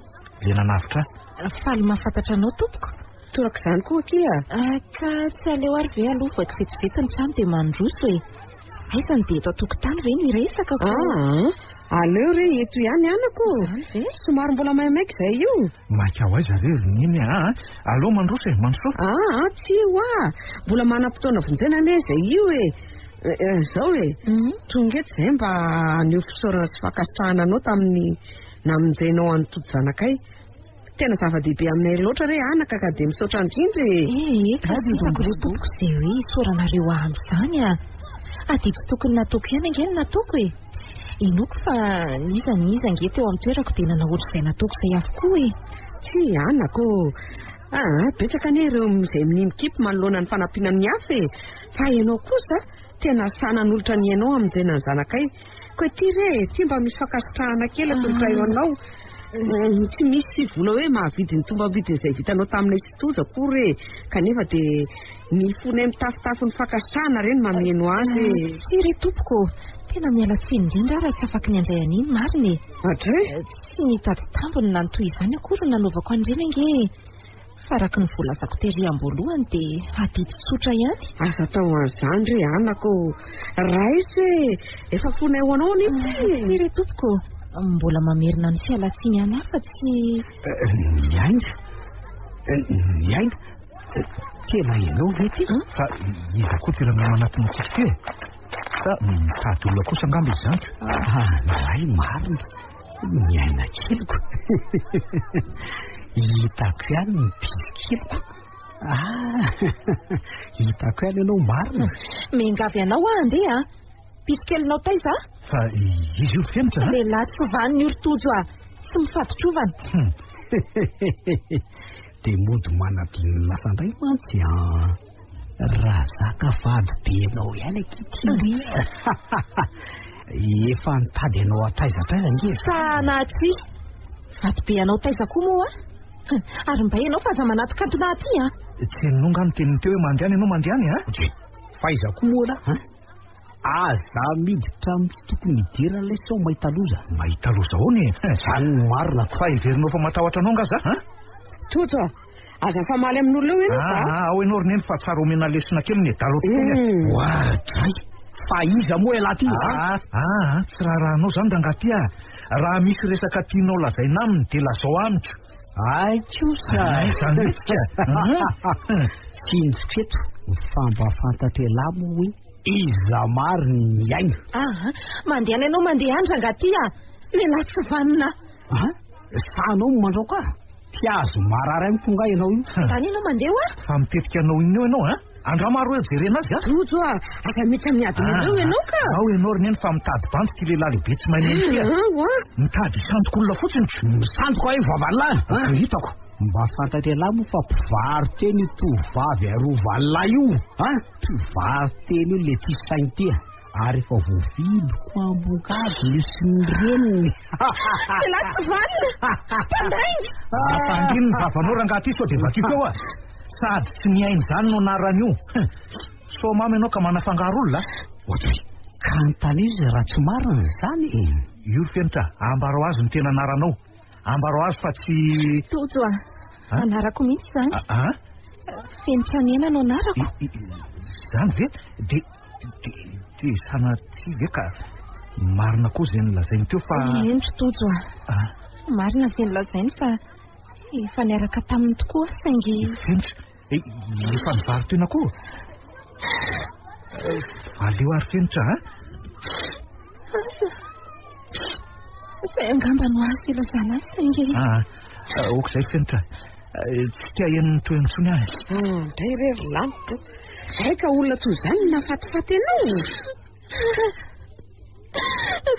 Le nanavotra ahy. Faly mahafantatra anao tompoko. Torak'izany koa akia. Ka tsy aleo ary ve aloha voaiko vetivety ny trano dia mandroso e. Aiza ny dia eto an-tokotany ve no hiresaka ko? Aa, aleo re eto ihany anako. Izany ve? Somary mbola maimaika izay io. Maika ho aiza re ry Neny a? Aleo mandroso e, mandrosoa. Aa, tsia hoa. Mbola manam-potoana vonjena anie izay io e. Izao e, tonga eto izay mba haneho fisaorana sy fankasitrahana anao tamin'ny namonjenao an'i Tojo zanakay. Tena zava-dehibe aminay loatra re anaka ka dia misaotra indrindra e. Eh, ka tsy hitako re tompoko izay hoe isaoranareo ahy amin'izany a. Adidy tsy tokony nataoko ihany ange no nataoko e. Inoako fa n'iza n'iza ange teo amin'ny toerako dia nanao ohatr'izay nataoko izay avokoa e. Tsia anaka ô. Aa, betsaka anie ireo izay minia mikipy manoloana ny fanampiana ny hafa e. Fa ianao kosa tena sahy nanolotra ny ainao hamonjena ny zanakay. Koa ity re e, ity mba misy fankasitrahana kely atolotray ho anao. Tsy misy vola hoe mahavidy ny tombam-bidin'izay vitanao taminay sy Tojo akory e. Kanefa dia ny fonay mitafotafo ny fankasitrahana re no mameno azy e. Tsia re tompoko ô, tena miala tsiny indrindra aho raha tsy afaky ny handray an'iny marina e. Adray? Tsy nitady tambiny na ny toy izany akory no nanaovako an'ireny ange e. Fa araka ny voalazako tery am-boalohany dia adidy tsotra ihany. Aza atao an'izany re anaka ô! Raiso e! Efa fonay ho anao anefa e! Tsia re tompoko ô! Mbola mamerina ny fialantsiny ihany aho fa tsy... Ny aina? Ny aina? Tena ianao ve ity? Fa iza koa ity rangahy manatona antsika ity e? Sa mitady olona kosa angamba izy izany? Ah, milay marina. Ny aina keliko. Hitako ihany ny biby keliko. Ah, hitako ihany ianao marina. Miangavy anao aho handeha a. Piso kelinao taiza? Fa izy io fenitra a. Lehilahy tsy vanona io ry Tojo a. Tsy mifaditrovana. Dia mody manadino ny lasa indray mantsy an. Razaka vady be anao ihany akia ty ry. Efa nitady anao hatraiza hatraiza ange za. Sanatria! Vady be anao taiza koa moa? Ary mba ianao fa aza manatokatona aty an! Tsy henonao nga ny teniny teo hoe mandehana ianao mandehana e an? Fa iza koa moa lah an? Aza miditra amin'ny tsy tokony hidirana ilay sao mahita loza. Mahita loza ahoana e? Izany no marina. Fa heverinao fa matahotra anao nga za an? Tojo a! Aza mifamaly amin'olona eo ianao fa. Ah, ao ianao ry neny fa tsara omena lesona kely ny adala ohatr'itony e. Oadray! Fa iza moa ialahy ty a? Ah, ah, tsy raharahanao izany rangahy ty a. Raha misy resaka tianao lazaina aminy dia lazao amiko. Ay kosa! Ay izany mihitsy ka. Tsy indriko eto fa mba fantatr'ialahy moa hoe iza marina ny aina. Ah, mandehana ianao mandehana rangahy ty a. Lehilahy tsy vanona. Ah, sahanao no mandraoka ahy? Mpihazo marary amiko nga ianao io. Zany ianao mandeha hoa? Fa mitetika anao inona eo ianao a? Andramo ary hoe jerena azy a. Tojo a, aza miditra amin'ny adinareo ianao ka. Ao ianao ry neny fa mitady bandy ity lehilahy lehibe tsy mahay mihaino ity a. Hoa. Mitady hisandoka olona fotsiny. Misandoka aho vavan'lahy. Ah, hitako. Mba fantatr'ialahy moa fa mpivaro-tena io tovovavy arovan'lahy io. Ah, mpivaro-tena io le tsisy saina ity a. Ary efa voavidiko ambongadiny io sy ny reniny. Lehilahy tsy vanona! Mpandainga! Ampangino ny vavanao rangahy ity sao dia vakiko eo a. Sady tsy mihaino izany no anaran'io. Sao mamo ianao ka manafangaro olona a. Ohatray, ka anontaniana izy raha tsy marina izany e. Io ry Fenitra, ambarao azy ny tena anaranao. Ambarao azy fa tsy... Tojo a, anarako mihitsy izany. A? Fenitra Nena no anarako. Izany ve? Dia, dia, dia sanatria ve ka marina koa izay nolazainy teo fa... Eny ry Tojo a. Marina izay nolazainy fa efa niaraka taminy tokoa aho saingy... Fenitra, efa nivaro-tena koa? Aleo ary Fenitra a. Asa. Izay angamba no azo ilazana azy saingy... Ah, ok izay Fenitra. Tsy te haheno ny tohiny intsony aho. Indray re ry lanitra. Izay ka olona toy izany no nahafatifaty anao.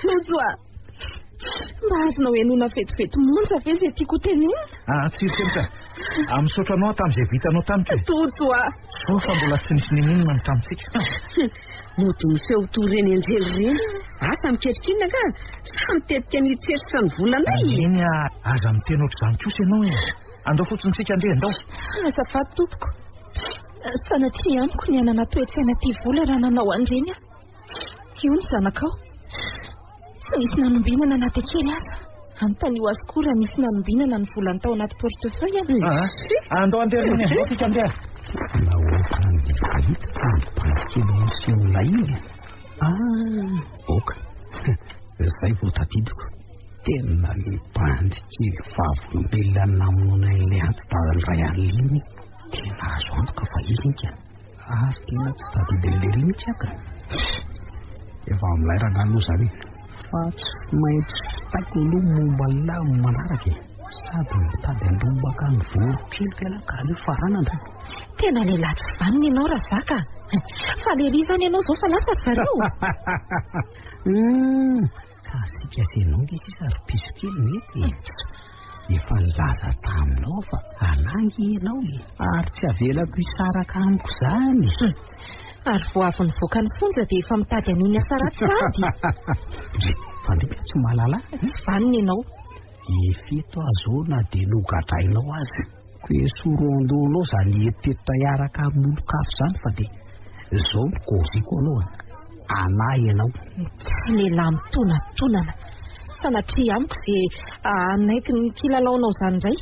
Tojo a! Mba azonao henoina vetivety monja ve izay tiako hotenenina? Ah, tsy Fenitra. Ah, misaotra anao tamin'izay vitanao tamiko e. Tojo a! Soa fa mbola tsy nisy n'inon'inona ny tamintsika. Mody miseho toy ireny anjely ireny. Asa miketrika inona angaha? Sa mitetika ny hitseritra ny volanay? Eny a, aza miteny ohatr'izany kosa ianao e. Andao fotsiny tsika andeha, andao. Azafady tompoko. Sanatria amiko ny hanana toe-tsaina tia vola raha nanao an'ireny aho. Io ny zanakao. Tsy nisy nanombinana na dia kely aza. Anontanio azy koa raha nisy nanombinana ny volany tao anaty portefeuille any. Ah, andao andeha ry neny, andao tsika andeha. Nahoana ny fahita fa ny bandy kely miseho lay iny? Ah, oka. Izay vao tadidiko. Tena le bandy kely vavolombelona namonoana ilay anti-dadany iray alina iny. Tena azo antoka fa izy iny ka. Ary tena tsy tadidin'i Lery mihitsy aho ka. Efa amin'ilay rangahy aloha izany e. Fa tsy maintsy vitaiko aloha momba an'ilay amin'ny manaraka e. Sady mitady handrombaka ny vorokeliko ialahy ka aleo faranana. Tena lehilahy tsy vanona ianao Razaka a. Faly ery izany ianao izao fa lasa ry zareo. Hum, ka asika sy ianao nge sisa ry piso kely mety e. Efa nilaza taminao aho fa hanangy ianao e. Ary tsy avelako hisaraka amiko izany. Ary vao avy nivoaka ny fonja dia efa mitady an'io ny asa ratsy sahady. Ndry, fa ndry tsy mahalala ahy. Tsy vanona ianao. Efa eto aho izao na dia nogadrainao aza. Ko esory ao an-dohanao izany eritreritra hiaraka amin'olon-kafa izany fa dia izao no kôziko aloha. Anà ianao. Lehilahy mitonatonana. Sanatria amiko izay hanaiky ny kilalaonao izany indray.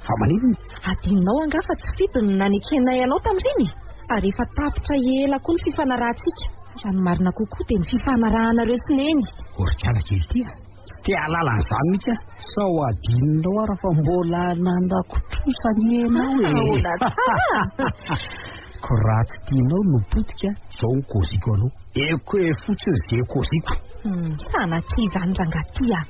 Fa maninona? Adinonao angaha fa tsy fidiny no nanekenay anao tamin'ireny e? Ary efa tapitra ela koa ny fifanarahantsika. Raha ny marina kokoa dia ny fifanarahanareo sy Neny. O ry kala kely ity a! Tsy te hahalala an'izany mihitsy aho. Sao adinonao ary fa mbola nanako trosa anie ianao e! Ahoana tsara? Ko raha tsy tianao no potika, izao no kôziko anao. Eko e fotsiny ze kôziko. Sanatria izany rangahy ty a!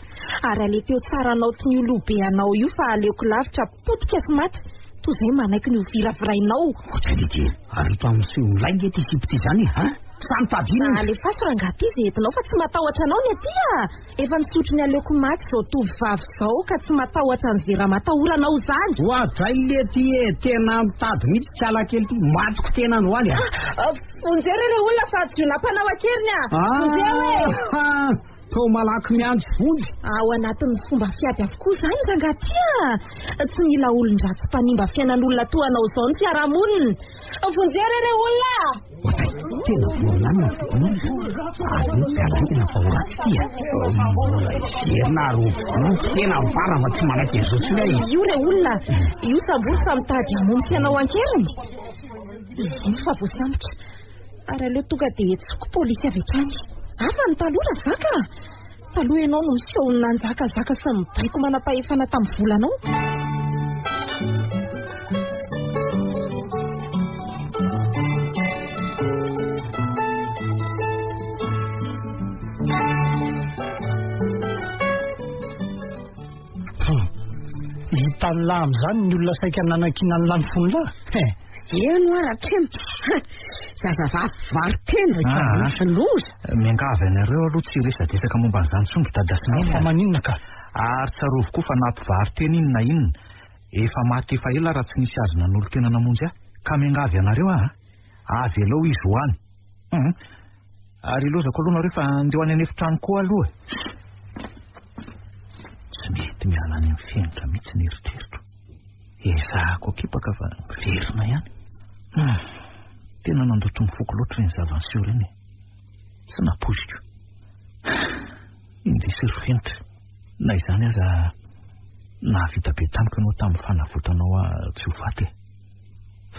Ary aleteo tsara anao ty olobe anao io fa aleoko lavitra potika sy maty toy izay manaiky ny ho viravirainao. Ohatran'ny ity ary eto amin'ny seho milay nge ty sipa ty zany e! An! Sa mitady inona? Alefaso rangahy ty ze entinao fa tsy matahotra anao ny aty a! Efa nisotro ny aleoko maty izao tovovavy izao ka tsy matahotra an'izay ramatahoranao izany. Oadray lety e! Tena mitady mihitsy ty alakely ty, matiko tena androany a! Vonjeo re re olona fa jiolahy mpanao an-keriny a! Vonjeo e! Toa malaky miantso vonjy. Ao anatin'ny fomba fiady avokoa izany rangahy ty a! Tsy mila olon-dratsy mpanimba fiainan'olona toa anao izao ny fiarahamonina. Vonjeo re re olona a! Ohatray, tena voalamina ny fokonolona. Aleo tsy halaingana fa ho ratsy ity a! Mbola hiverina ary ho vonoiko tena mifarana fa tsy manaiky an'izao intsony aho e! Io re olona, io sambory fa mitady hamono sy hanao an-keriny. Izy iny fa voasambotra. Ary aleo tonga dia hetsiko polisy avy hatrany. Hafa ny taloha Razaka a! Taloha ianao no niseho nanjakazaka sy nibaiko manam-pahefana tamin'ny volanao. Hita Hitan'lah amin'izany ny olona saika nanankinan'lah ny fon'lah. He. Eny hoa Ratrema. Zazavavy mpivaro-tena. Ah. Loza. Miangavy anareo aloha tsy hiresadresaka momba an'izany intsony ry dada sy neny Fa a. maninona ka? Ary tsarovy koa fa na mpivaro-tena iny na inona, efa maty efa ela raha tsy nisy azo nanolo-tena namonjy ahy. Ka miangavy anareo aho a. Avelao izy ho any. Hum. Ary ilozako aloha nareo fa andeha ho any an'efitrano koa aloha e. Tsy mety miala any amin'ny fenitra mihitsy ny eritreritro. Ezahako akipaka fa miverina ihany. Hum. Tena nandoto ny foko loatra ireny zava-niseho ireny e. Tsy nampoiziko. Indrisy ry fenitra. Na izany aza nahavita be tamiko ianao tamin'ny fanavotanao ahy tsy ho faty e.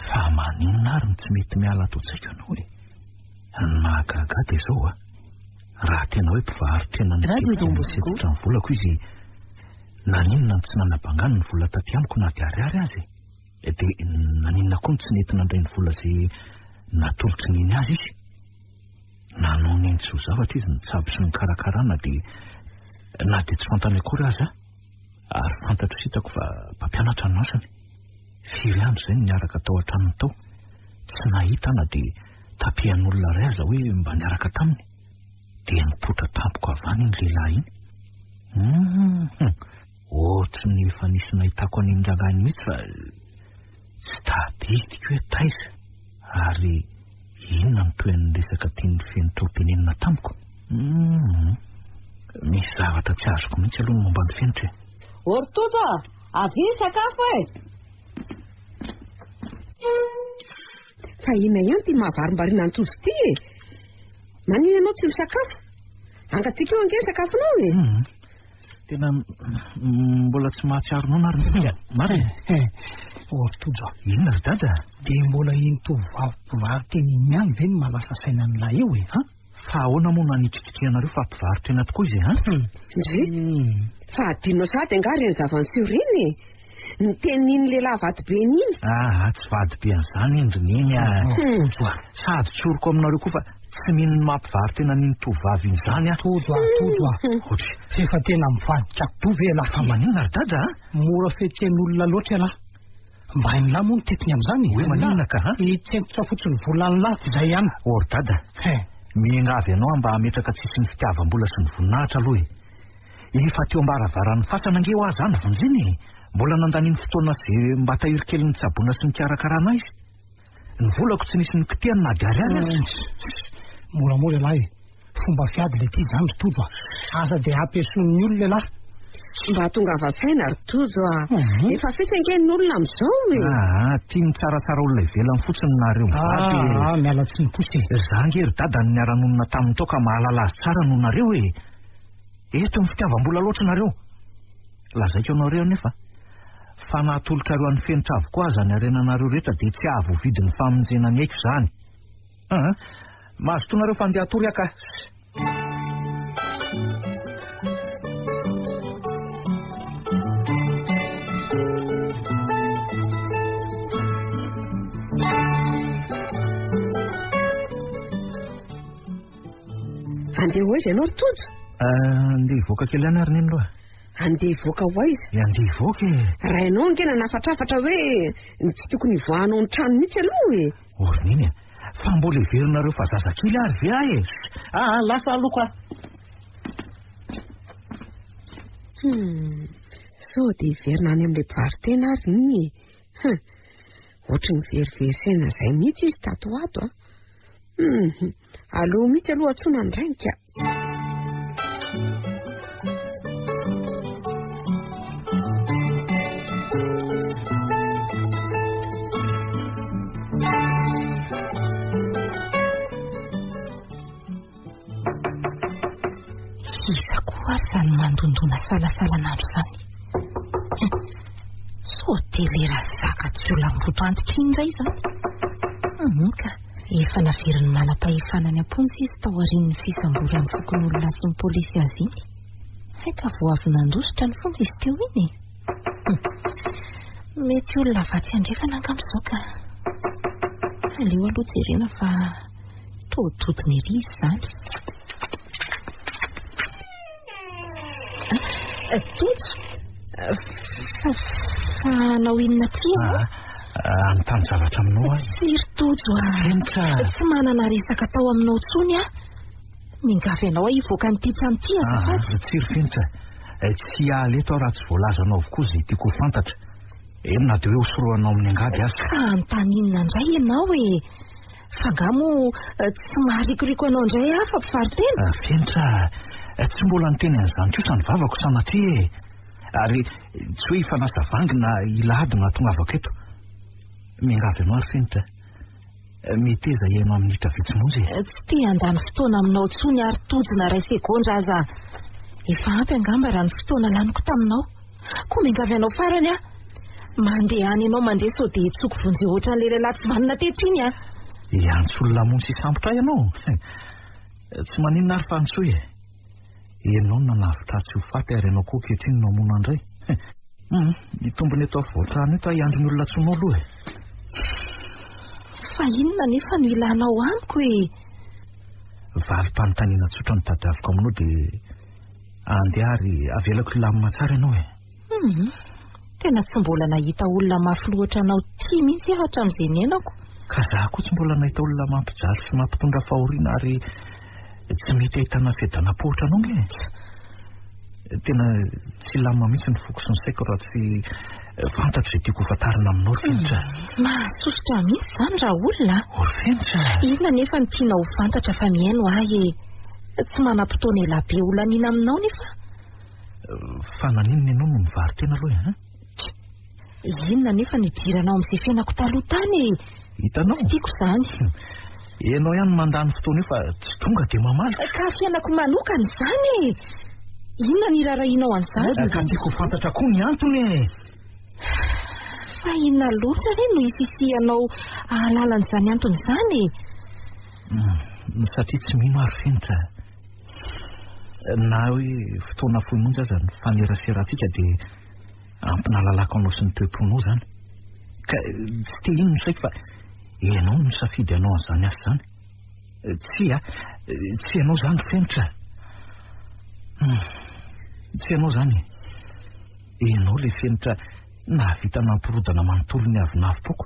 Fa maninona ary no tsy mety miala ato an-tsaiko ianao e? Ny mahagaga ahy dia izao a, raha tena hoe mpivaro-tena Radio Don nitetika Bosco. nisetitra ny volako izy, naninona no tsy nanabangany ny vola taty amiko na dia ariary aza e? Dia naninona koa no tsy nety nandray ny vola izay natolotry neny azy izy? Nanao neny tsy ho zavatra izy nitsabo sy nikarakara na dia na dia tsy fantany akory aza, ary fantatro sy hitako fa mpampianatra no asany. Firy andro izay no niaraka tao an-tranony tao, tsy nahita na dia tapihan'olona iray aza hoe mba niaraka taminy. Dia nipoitra tampoka avy any iny lehilahy iny. Hum, ohatry ny efa nisy nahitako an'iny rangahy iny mihitsy fa tsy tadidiko hoe taiza ary inona no tohin'ny resaka tian'ny fenitra ho tenenina tamiko. Hum, misy zavatra tsy azoko mihitsy aloha ny momba ny fenitra e. Ô ry Tojo a! Avia hisakafo e! Fa inona ihany ity mahavarimbariana an'i Tojo ity e? Maninona ianao tsy misakafo? Angatsiaka eo ange ny sakafonao e! Hum, tena mbola tsy mahatsiaro noana ary mihitsy a. Marina? Ô ry Tojo a! Inona ry dada? Dia mbola iny tovovavy mpivaro-tena iny ihany ve no mahalasa saina an'ilay eo e? An? Fa ahoana moa no hanitrikitrihanareo fa mpivaro-tena tokoa izy e? An? Ndry! Fa adinonao sahady angaha ireny zava-niseho ireny e? Ny tenin'iny lehilahy vadibeny iny. Aa, tsy vadibe an'izany iny ry neny a. Hmm. Sady tsoriko aminareo koa fa tsy mino ny maha mpivaro-tena an'iny tovovavy iny izany aho. Tojo a, Tojo a. Ohatry. Efa tena mivadika kidoa ve ialahy? Fa maninona ry dada a? Mora fetsen'olona loatra ialahy. Mba hain'lah moa ny tetiny amin'izany e? Hoe maninona ka, ha? Hitsentotra fotsiny volan'lah dia izay ihany. Ô ry dada, He. miangavy anao aho mba hametraka tsisy ny fitiavam-bola sy ny voninahitra aloha e. Efa teo am-baravaran'ny fasana ange hoa za nivonjena e! Mbola nandaniany fotoana sy ze mba tahiry kely nitsaboana sy nikarakarana ahy izy. Ny volako tsy nisy nokitihany na dia ariary aza. Moramora ialahy e! Fomba fiady le ty zany ry Tojo a! Aza dia ampiasoin'ny olona ialahy. Mba tongava saina ry Tojo a! Efa fetsy ange ny olona amin'izao e! Aa, tia mitsaratsara olona ivelany fotsiny nareo mivady e! Aa, miala tsiny kosa e! Za ange ry dada no niara-nonina taminy tao ka mahalala azy tsara noho nareo e! Eto ny fitiavam-bola loatra nareo. Lazaiko anareo anefa fa na atolotrareo an'i Fenitra avokoa aza ny harenanareo rehetra dia tsy hahavoavidy ny famonjena ny aiko izany. Aa, mazotoa nareo fa andeha hatory aho ka. Andeha ho aiza ianao ry Tojo? Andeha hivoaka kely ihany ary neny aloha. Andeha hivoaka ho aiza? Eh, andeha hivoaka e. Rainao ange nanafatrafatra hoe ny tsy tokony hivoahanao ny trano mihitsy aloha e. Ô ry neny a, fa mbola heverinareo fa zazakely ary ve aho e? Ah, lasa aloha ka. Hmm, sao dia hiverina any amin'ilay mpivaro-tena ary iny e. Hum, ohatry ny verivery saina izay mihitsy izy tato ho ato a. Hum, aleo mihitsy aloha antsoina ny rainy ka. Iza koa ary izany mandondona salasalan'andro izany? Sao dia ilay razaka jiolahimboto antitra iny indray izany? Hum ka, efa naverin'ny manam-pahefana any am-ponja izy taorian'ny fisamboran'ny fokonolona sy ny polisy azy iny. Hay ka vao avy nandositra ny fonja izy teo iny e! Hum, mety olona avy atsy andrefana angamba izao ka. Aleo aloha jerena fa toa dodona ery izy izany. Tojo, fa Fa hanao inona aty ianao? Hanontany zavatra aminao aho. Tsia ry Tojo a! Fenitra! Tsy manana resaka atao aminao intsony aho. Miangavy anao aho hivoaka an'ity trano ity azafady. Tsia ry Fenitra, tsy hiala eto aho raha tsy voalazanao avokoa izay tiako ho fantatra. Eny na dia hoe hosorohanao amin'ny angady aza. Ka hanontany inona indray ianao e? Fa angaha moa tsy maharikoriko anao indray aho fa mpivaro-tena? Fenitra, tsy mbola niteny an'izany kosa ny vavako sanatria e! Ary tsy hoe hifanasa vangy na hila ady no hahatongavako eto. Miangavy anao ary Fenitra, meteza hihaino amin'ny minitra vitsy monja e. Tsy te handany fotoana aminao intsony ary tojo na iray segondra aza. Efa ampy angamba raha ny fotoana laniko taminao. Koa miangavy anao farany aho. Mandehana ianao mandeha sao dia hitsoko vonjeo ohatran'ilay lehilahy tsy vanona teto iny aho. Hiantso olona hamonjy sy hisambotra ahy ianao? Tsy maninona ary fa antsoy e. Ianao no nanavotra ahy tsy ho faty ary ianao koa ankehitriny no hamono ahy indray. Hum, ny tombony eto afovoan-trano eto aho hiandry ny olona antsoinao aloha e. Fa inona anefa no ilanao amiko e? Valim-panontaniana tsotra no tadiaviko aminao dia andeha ary avelako hilamina tsara ianao e. Hum, tena tsy mbola nahita olona mafy loha ohatranao ity mihitsy aho hatramin'izay niainako. Ka za koa tsy mbola nahita olona mampijaly sy mampitondra fahoriana ary tsy mety ahitana fiadanam-po ohatranao nge e. Tena tsy hilamina mihitsy ny foko sy ny saiko raha tsy fantatro izay tiako ho fantarina aminao ry Fenitra. Mahasosotra mihitsy izany raha olona a! Ry Fenitra! Inona anefa no tianao ho fantatra fa mihaino ahy e? Tsy manam-potoana elabe ho laniana aminao nefa aho. Fa naninona ianao no nivaro-tena aloha e? Inona anefa no idiranao amin'izay fiainako taloha tany e? Hitanao? Tsy tiako izany. Ianao ihany no mandany fotoana eo fa tsy tonga dia mamaly. Ka fiainako manokana izany e! Inona no iraharahianao an'izany? Ka tiako ho fantatra koa ny antony e! Fa inona loatra re no isisihanao hahalala an'izany antony izany e? Satria tsy mino aho ry Fenitra. Na hoe fotoana fohy monja aza ny faneraserantsika dia ampy nahalalako anao sy ny toe-ponao izany. Ka tsy te hino ny saiko fa ianao no nisafidy hanao an'izany asa izany. Tsia, tsy ianao izany ry Fenitra. Tsy ianao izany e. Ianao ilay Fenitra nahavita nampirodana manontolo ny avonavom-poko.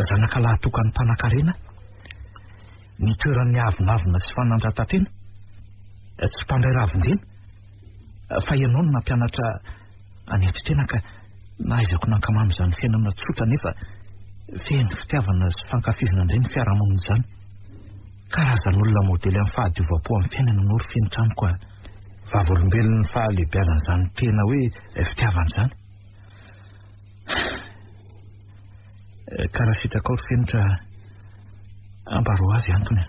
Zanaka lahatokan'ny mpanankarena. Ny toeran'ny avonavona sy fanandratan-tena, tsy mpandray ravin-dena, fa ianao no nampianatra hanetry tena ka nahaizako nankamamy izany fiainana tsotra nefa feno fitiavana sy fankafizana indray ny fiarahamonina izany. Karazan'olona modely amin'ny fahadiovam-po amin'ny fiainana ianao ry Fenitra amiko a! Vavolombelon'ny fahalehibiazan'izany tena hoe fitiavana izany. Ka raha sitrakao ry Fenitra, ambarao azy antony.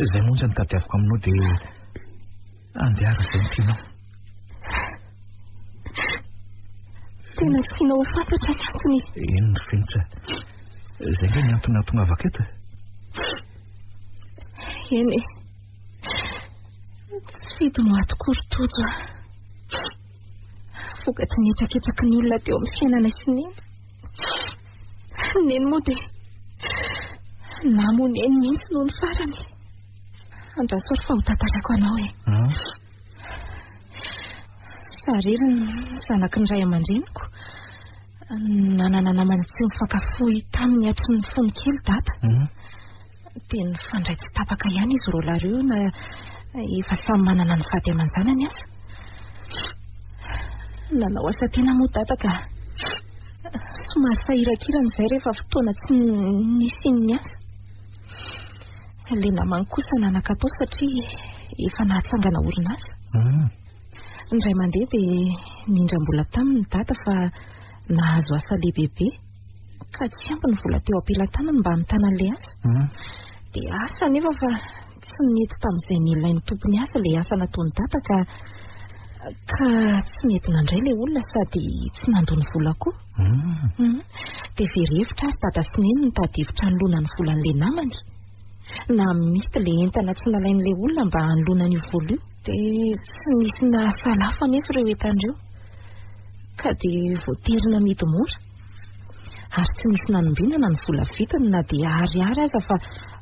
Izay monja no tadiaviko aminao dia andeha ary izay no tianao. Tena tianao ho fantatra ny antony. Eny ry Fenitra, izay nge ny antony nahatongavako eto. Eny e. Tsy fidiny ho ato koa ry Tojo a. Vokatry ny hetraketraky ny olona teo amin'ny fiainanay sy Neny. Neny moa dia namono Neny mihitsy noho ny farany. Andraso ary fa ho tantaraiko anao e. Sariry ny zanaky ny ray aman-dreniko. Nanana namana tsy mifankafohy taminy hatry ny fony kely dada. Dia nifandray tsy tapaka ihany izy roalahy ireo na efa samy manana ny vady aman-janany aza. Nanao asa tena moa dada ka somary sahirankirana izay rehefa fotoana tsy nisian'ny asa. Ilay namany kosa nanan-katao satria efa nahatsangana orinasa. Indray mandeha dia nindram-bola taminy dada fa nahazo asa lehibebe. Ka tsy ampy ny vola teo am-pelatanany mba hamitana an'ilay asa. Dia asa anefa fa tsy nety tamin'izay nilain'ny tompon'ny asa ilay asa nataon'i Dada ka ka tsy nety nandray ilay olona sady tsy nandoa ny vola koa. Dia very hevitra ary Dada sy Neny nitady hevitra hanoloana ny volan'ilay namany. Namidy ilay entana tsy nalain'ilay olona mba hanoloana an'io vola io. Dia tsy nisy nahasalafo anefa ireo entana ireo. Ka dia voatery namidy mora. Ary tsy nisy nanombinana ny vola vitany na dia ariary aza fa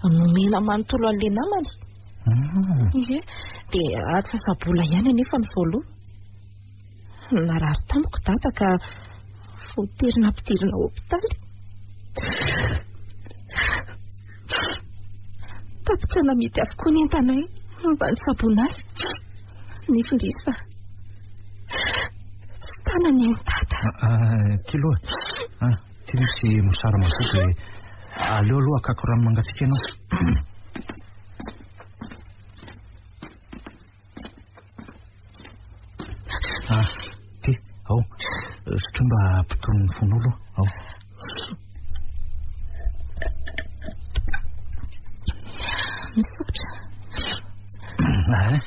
nomena manontolo an'ilay namany. Ie, dia atsasa-bola ihany anefa ny voaloha. Narary tamiko dada ka Voatery nampidirina hopitaly. Tapitra namidy avokoa ny entanay mba nitsaboana azy. Nefa indrisy fa tsy tana ny ain'i Dada. Ty aloha, ty misy mosara madio dia aleo aloha hakako rano mangatsiaka ianao. Ah, ty, ao. Sotro mba hampitony ny fonao aloha, ao. Misaotra. Ah,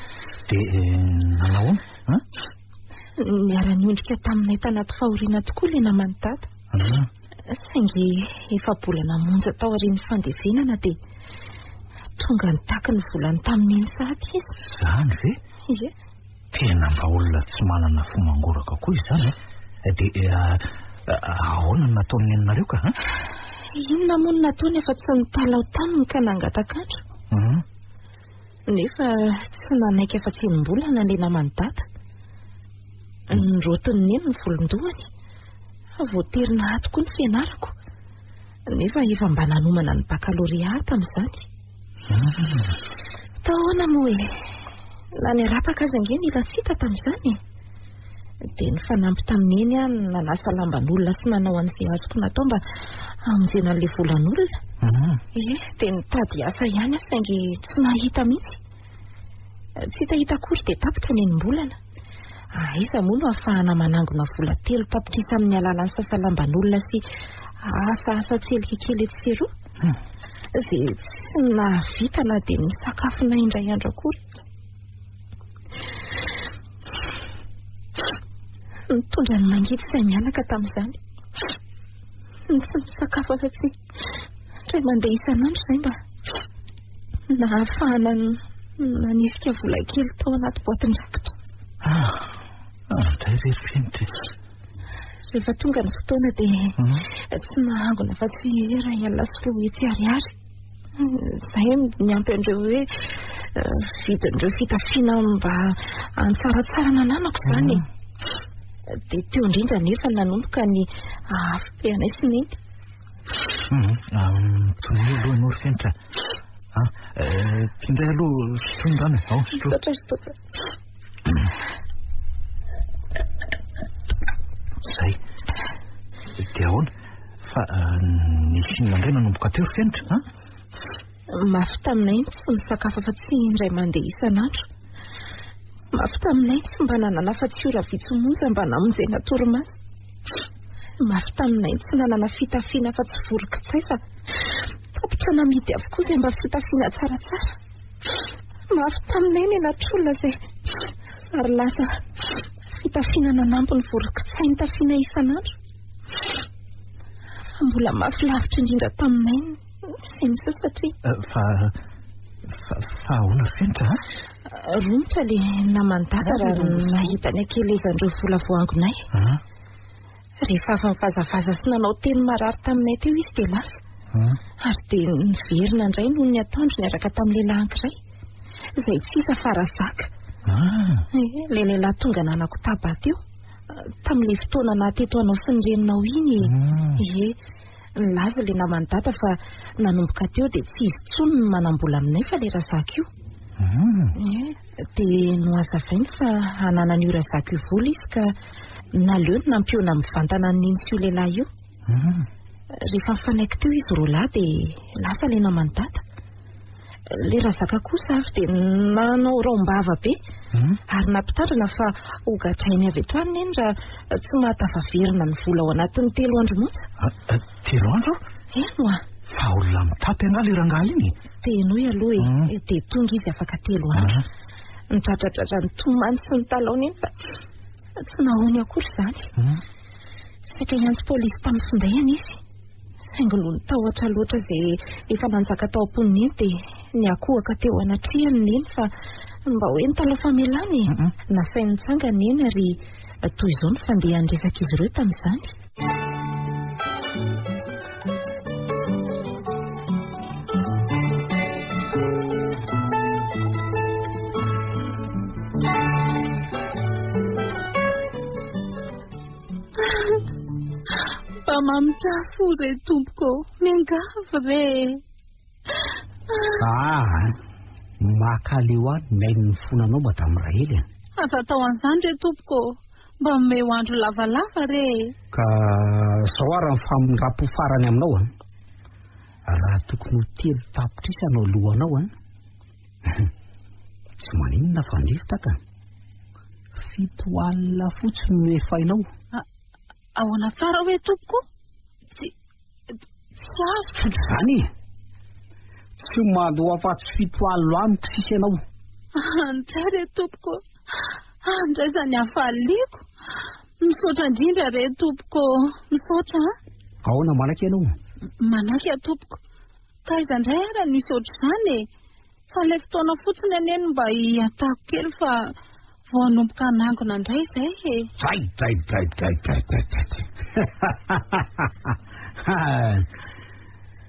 dia eh, nanao ahoana? Hein? Niara-niondrika taminay tanaty fahoriana tokoa ilay naman'i Dada. Ah. Saingy efa-bolana monja taorian'ny fandevenana dia tonga nitaky ny volany tamin'iny sahady izy. Izany ve? Ie. Tena mba olona tsy manana fo mangoraka koa izy izany e. Dia ahoana no nataon'ny neninareo ka? An? Inona moa no nataony afa-tsy nitalaho taminy ka nangataka andro? Nefa tsy nanaiky afa-tsy enim-bolana ilay naman'i Dada. Nirotin'i Neny ny volon-dohany. Voatery nahato koa ny fianarako. Nefa efa mba nanomana ny bakalorea aho tamin'izany. Tao ahoana moa e? Na ny arapaka aza ange nila tsy hita tamin'izany e. Dia nifanampy tamin'i Neny aho nanasa lamban'olona sy nanao an'izay azoko natao mba hamonjena an'ilay volan'olona. Ie, dia nitady asa ihany aho saingy tsy nahita mihitsy. Tsy hitahita akory dia tapitra ny enim-bolana. Aiza moa no ahafahana manangona vola 3 tapitrisa amin'ny alalan'ny sasalamban'olona sy asa asa tselika kely etsy sy eroa? Izay tsy nahavita na dia ny sakafona indray andro akory. Nitondra ny mangidy izay mianaka tamin'izany. Tsy nisakafo afa-tsy indray mandeha isan'andro izay mba nahafahana nanisika vola kely tao anaty boatin-drakitra. Ah, andray re ry Fenitra e. Rehefa tonga ny fotoana dia tsy nahangona afa-tsy 201 ariary. Izay miampy an'ireo hoe vidin'ireo fitafiana mba hantsaratsara ny ananako izany e. Dia teo indrindra nefa nanomboka ny afobe anay sy Neny. Tonia aloha ianao ry Fenitra. Ah, ty indray aloha sotroy ny rano e. Ao, sotroy. Misaotra ry Tojo. Izay. Dia ahoana? Fa nisy inona indray nanomboka teo ry Fenitra, an? Mafy taminay ny tsy nisakafo afa-tsy indray mandeha isan'andro. Mafy taminay ny tsy mba nanana afa-tsy ora vitsy monja mba namonjena torimaso. Mafy taminay ny tsy nanana fitafiana afa-tsy voro-kitsay fa tapitra namidy avokoa izay mba fitafiana tsaratsara. Mafy taminay ny anatr'olona izay zary lasa fitafiana nanampy ny voro-kitsay nitafiana isan'andro. Fa mbola mafy lavitra indrindra taminay ny sy niseho satria Fa fa fa ahoana ry Fenitra a? Romotra ilay naman'i Dada raha nahita ny hakelezan'ireo vola voangonay. Rehefa avy nivazavaza sy nanao teny marary taminay teo izy dia lasa. Ary dia niverina indray noho ny atoandro niaraka tamin'ny lehilahy anankiray. Izay tsy iza fa Razaka. Ilay lehilahy tonga nanako taba teo. Tamin'ilay fotoana nahateto anao sy ny reninao iny e. Ie. Nilaza ilay naman'i Dada fa nanomboka teo dia tsy izy intsony no manam-bola aminay fa ilay Razaka io. Ie. Dia nohazavainy fa hananan'io Razaka io vola izy ka naleony nampihaona mivantana an'i Neny sy io lehilahy io. Rehefa nifanaiky teo izy roa lahy dia lasa ilay naman'i Dada. Ilay Razaka kosa avy dia nanao raom-bava be ary nampitandrina fa hogadrainy avy hatrany Neny raha tsy mahatafaverina ny vola ao anatin'ny 3 andro monja. 3 andro? Eny oa. Fa olona mitapy angaha ilay rangahy iny e? Dia henoy aloha e. Dia tonga izy afaka 3 andro. Nidradradradra nitomany sy nitalaho Neny fa tsy nahoany akory izany. Saika hiantso polisy tamin'ny findainy izy. Saingy noho ny tahotra loatra izay efa nanjaka tao am-pon'i Neny dia niakohaka teo anatrehany Neny fa mba hoe nitalaho famelana e. Nasainy nitsangana Neny ary toy izao ny fandehan'ny resak'izy ireo tamin'izany. Mba mamindrà fo re tompoko ô, miangavy re e. Ah, makaleo ahy ny mihaino ny fonanao Madame Rahely a. Aza atao an'izany re tompoko ô, mba omeo andro lavalava re e. Ka zao ary ny famindram-po farany aminao a. Raha tokony ho 3 tapitrisa no alohanao a. Tsy maninona fa ndrifitra ka. 7 alina fotsiny no efainao. Ahoana tsara hoe tompoko? Tsy tsy azoko. Tsotra izany e. Tsy mandoa afa-tsy 7 alina amiko sisa ianao. Andray re tompoko. Andray izany hafaliako. Misaotra indrindra re tompoko. Misaotra a. Ahoana manaiky ianao? Manaiky aho tompoko. Ka aiza indray ara no hisy ohatr'izany e? Fa ilay fotoana fotsiny anie no mba hiatako kely fa vao hanomboka hanangona indray izay e. Dray, dray, dray, dray, dray, dray, dray, dray.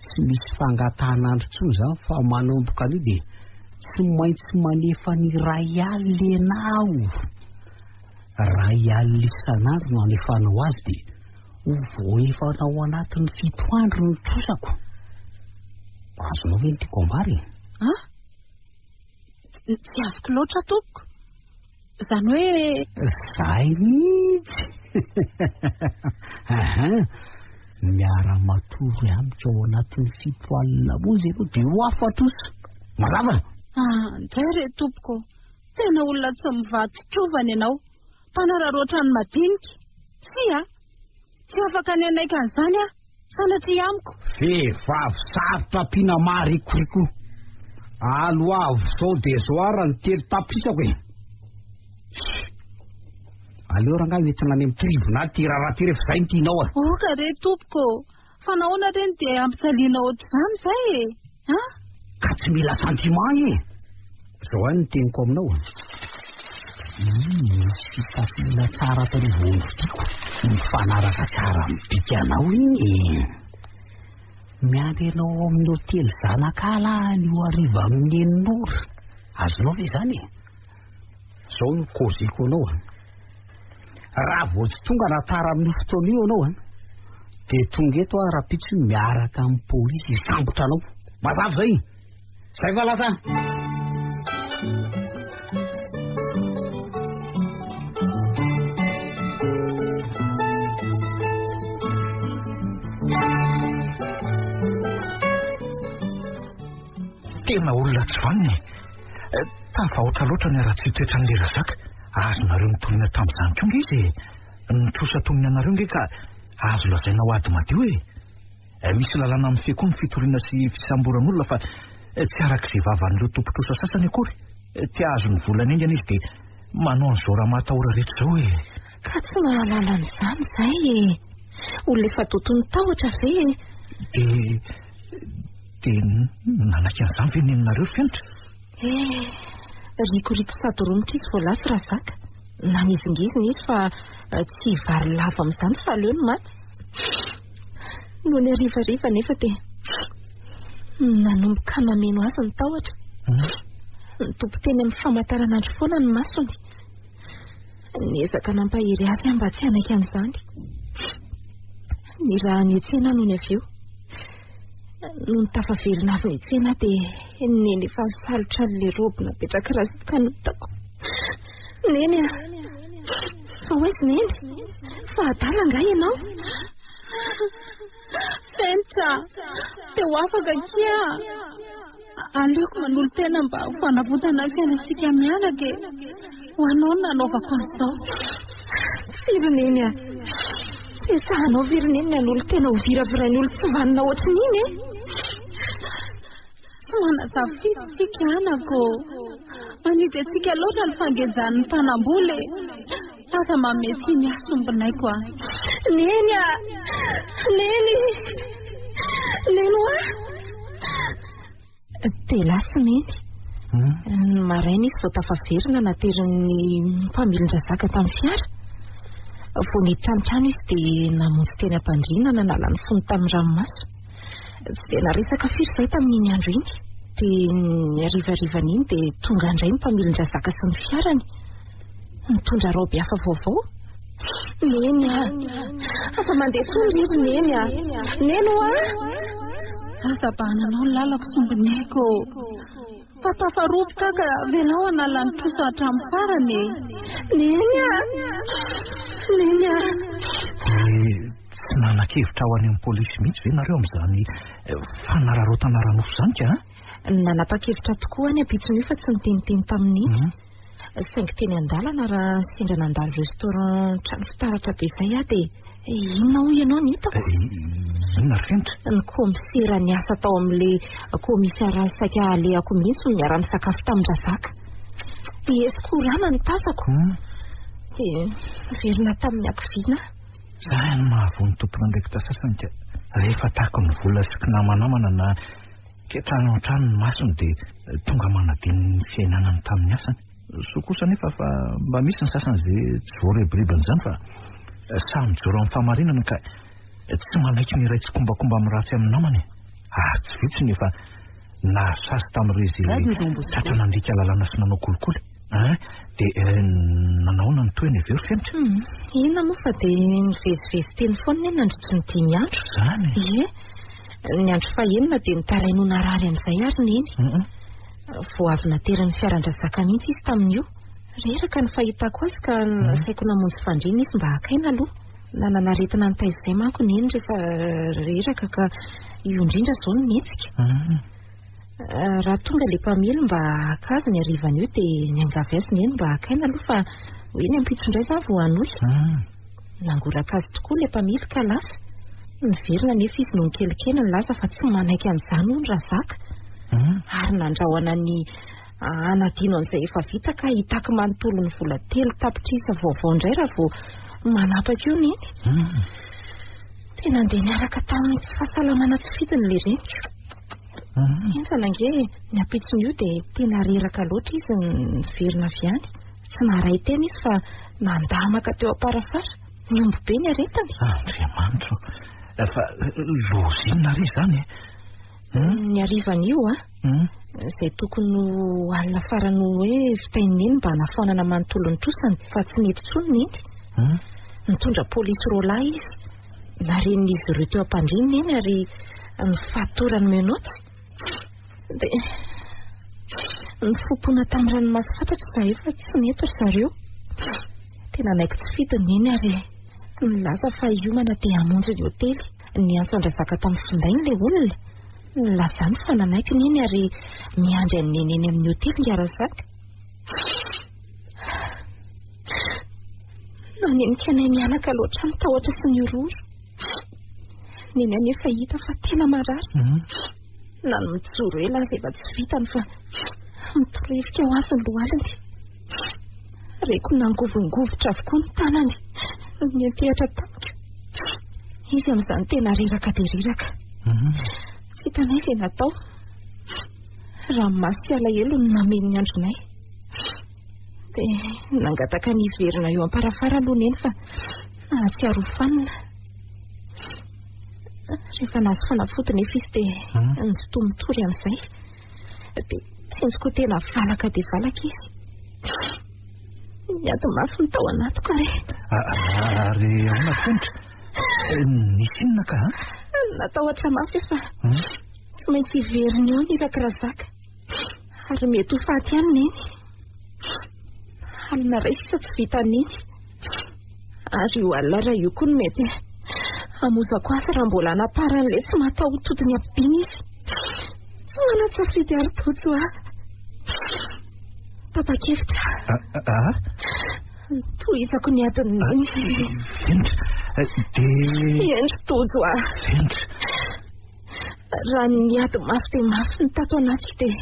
Tsy misy fangatahan'andro intsony izany fa manomboka anio dia tsy maintsy manefa ny 1000 ianao. 1000 isan'andro no anefanao azy dia ho voaefanao anatin'ny 7 andro ny trosako. Azonao ve ny tiako ambara e? Ah? Tsy azoko loatra tompoko. Izany hoe Zay mihitsy. Aha. Miara-matory amiko ao anatin'ny 7 alina monja ianao dia ho afa-trosa. Mazava? Ah, ndray re tompoko. Tena olona tsy mivadi-trovana ianao. Mpanararaotra ny madinika. Tsia. Tsy afaka ny hanaiky an'izany aho. Sanatria amiko. Vehivavy sarotra ampiana marikoriko. Aloavy zao dia zao ara ny 3 tapitrisako e. Aleo rangahy hoentina any amin'ny tribonaly ty raharaha ty rehefa izay no tianao a. Oka re tompoko. Fa nahoana reny dia ampijaliana ohatr'izany izay e? Ha? Ka tsy mila sentiment e. Zao ihany no teniko aminao a. Misy fitafiana tsara tany vao novidiako. Mifanaraka tsara amin'ny bikanao iny e. Miandry anao ao amin'ny hotely Zanakala anio hariva amin'ny 6 ora. Azonao ve izany e? Zao no koziko anao a. Raha vao tsy tonga na tara amin'io fotoana io ianao a, dia tonga eto aho rahampitso miaraka amin'ny polisy hisambotra anao. Mazava izay. Zay fa lasa. Tena olona tsy vanona e. Tafahoatra loatra ny haratsian-toetran'ilay Razaka. Azonareo nitoriana tamin'izany koa nge izy e. Nitrosa toy ny anareo nge ka azo lazaina ho ady madio e. Misy lalàna mifehy koa ny fitoriana sy fisamboran'olona fa tsy araka izay vavan'ireo tompon-trosa sasany akory. Te hahazo ny volany haingana izy dia manao an'izao ramatahora rehetra izao e. Ka tsy mahalala an'izany izay e. Olona efa doton'ny tahotra ve e? Dia dia nanaiky an'izany ve neninareo ry Fenitra? Eh, rikoriko sady romotra izy vao lasa Razaka. Nanizingizina izy fa tsy hivary lava amin'izany fa aleo ny maty. Nony harivariva nefa dia nanomboka nameno azy ny tahotra. Nitopy teny amin'ny famantaranandro foana ny masony. Niezaka nampahery azy aho mba tsy hanaiky an'izany. Nirahany niantsena nony avy eo. Nony tafaverina avy niantsena dia neny efa nisalotra an'ilay robe napetraky Razaka notako. Neny a! Fa ho aiza neny? Fa adala angaha ianao? Fenitra, te ho afaka akia. Aleoko manolo-tena mba ho fanavotana ny fiainantsika mianaka e. Ho anao no nanaovako an'izao. Firy neny a! Esahanao ve ry neny ny hanolo-tena ho viravirain'ny olon tsy vanona ohatran'iny e? Tsy manan-tsafidy tsika anako. Manidy antsika loatra ny fangejan'ny mpanambola e. Aza manome tsiny ahy sombinaiko a. Neny a! Neny! Neny hoa! Dia lasa neny. Ny maraina izy vao tafaverina naterin'ny mpamilin-dRazaka tamin'ny fiara. Vao niditra ny trano izy dia namonjy teny am-pandriana nanala ny fony tamin'ny ranomaso. Tsy dia naresaka firy izahay tamin'iny andro iny. Dia ny harivarivan'iny dia tonga indray ny mpamilin-dRazaka sy ny fiarany. Nitondra raoby hafa vaovao. Neny a! Aza mandeha intsony ry ry Neny a! Neny hoa! Aza bahananao ny lalako sombiniaiko ô! Fa tafaroboka aho ka avelao hanala ny trosa hatramin'ny farany e! Neny a! Neny a! Dia tsy nanan-kevitra ho any amin'ny polisy mihitsy ve nareo amin'izany fanararaotana ara-nofo izany ka? Nanapa-kevitra tokoa aho ny ampitson'io fa tsy niteniteny tamin'i Neny. Saingy teny an-dalana raha sendra nandalo restaurant trano fitaratra be izay aho dia inona hoy ianao no hitako? Inona ry Fenitra? Ny kaomisera niasa tao amin'ilay kaomisariat saika halehako mihitsy no niara-nisakafo tamin-dRazaka. Dia eskorana ny tazako. Dia niverina tamin'ny hakiviana aho. Izany no mahavoa ny tompon'andraikitra sasany ka rehefa takon'ny vola sy kinamanamana na Ketrahina ao an-trano ny masony dia tonga manadino ny fiainanany tamin'ny asany. Soa kosa anefa fa mba misy ny sasany izay tsy voarebiribin'izany fa sahy mijoro amin'ny fahamarinana ka tsy manaiky ny iray tsikombakomba amin'ny ratsy amin'ny namany e. Ary tsy vitsy ny efa nahasazy tamin'ireo izay tratra nandika lalàna sy nanao kolikoly. Hein, dia nanahoana ny tohiny avy eo ry Fenitra? Inona moa fa dia nivezivezy teny foana anie nandritry ny 5 andro. Izany? Ie. Ny andro fahenina dia nitaraina ho narary amin'izay ary Neny. Vao avy naterin'ny fiaran-dRazaka mihitsy izy tamin'io. Reraka ny fahitako azy ka nasaiko namonjy fandriana izy mba haka aina aloha. Nanana aretina nitaiza izay manko Neny rehefa reraka ka io indrindra izao no nihetsika. Raha tonga ilay mpamily mba haka azy ny harivan'io dia niangavy azy Neny mba haka aina aloha fa hoe ny ampitso indray izany vao hanohy. Nangoraka azy tokoa ilay mpamily ka lasa. Niverina anefa izy nony kelikely nilaza fa tsy manaiky an'izany hono Razaka. Ary nandrahona ny hanadino an'izay efa vita ka hitaky manontolo ny vola 3 tapitrisa vaovao indray raha vao manapaka eo Neny. Tena nandeha niaraka tamin'ny tsy fahasalamana tsy fidiny ilay reniko. Henjana ange ny ampitson'io dia tena reraka loatra izy niverina avy any. Tsy naharay tena izy fa nandamaka teo am-parafara. Nihombo be ny aretiny. Andriamanitro, fa loza inona re izany e? Ny harivan'io a, izay tokony ho alina farany hoe vitain'i Neny mba hanafoanana manontolo ny trosany fa tsy nety intsony Neny. Nitondra polisy roalahy izy. Narenin'izy ireo teo am-pandriana Neny ary nifatorany menottes. Dia nifompona tamin'ny ranomaso fatratra izahay fa tsy nety ry zareo. Tena naiky tsy fidiny Neny ary nilaza fa hiomana dia hamonjy ny hotely. Niantso an-dRazaka tamin'ny findainy ilay olona. Nilazany fa nanaiky Neny ary miandry an'i Neny eny amin'ny hotely ingahy Razaka. Nanenika anay mianaka loatra ny tahotra sy ny horohoro. Neny anefa hita fa tena marary. Na ny mijoro ela aza efa tsy vitany fa mitorevika ho azy ny lohaliny. Reko nangovongovitra avokoa ny tanany niantehatra tamiko. Izy amin'izany tena reraka dia reraka. Tsy hitanay izay natao. Ranomaso sy alahelo no nameno ny andronay. Dia nangataka ny hiverina eo am-parafara aloha Neny fa nahatsiaro ho fanina. Rehefa nahazo fanafody nefa izy dia nitohy mitory amin'izay. Dia tsinjoko ho tena valaka dia valaka izy. Niady mafy ny tao anatiko ary. Ary ahoana Fenitra? Nisy inona ka? Natahotra mafy fa tsy maintsy hiverina eo ny irak'i Razaka. Ary mety ho faty ihany Neny. Alina iray sisa tsy vita Neny. Ary io alina iray io koa no mety hamozako azy raha mbola hanaparan'ilay tsy mahatahotody ny habibiana izy. Tsy manan-tsafidy ary Tojo aho. Tapa-kevitra. Tohizako ny adin'i Neny. Fenitra, dia... Eny ry Tojo aho. Fenitra. Raha niady mafy dia mafy ny tato anatiko dia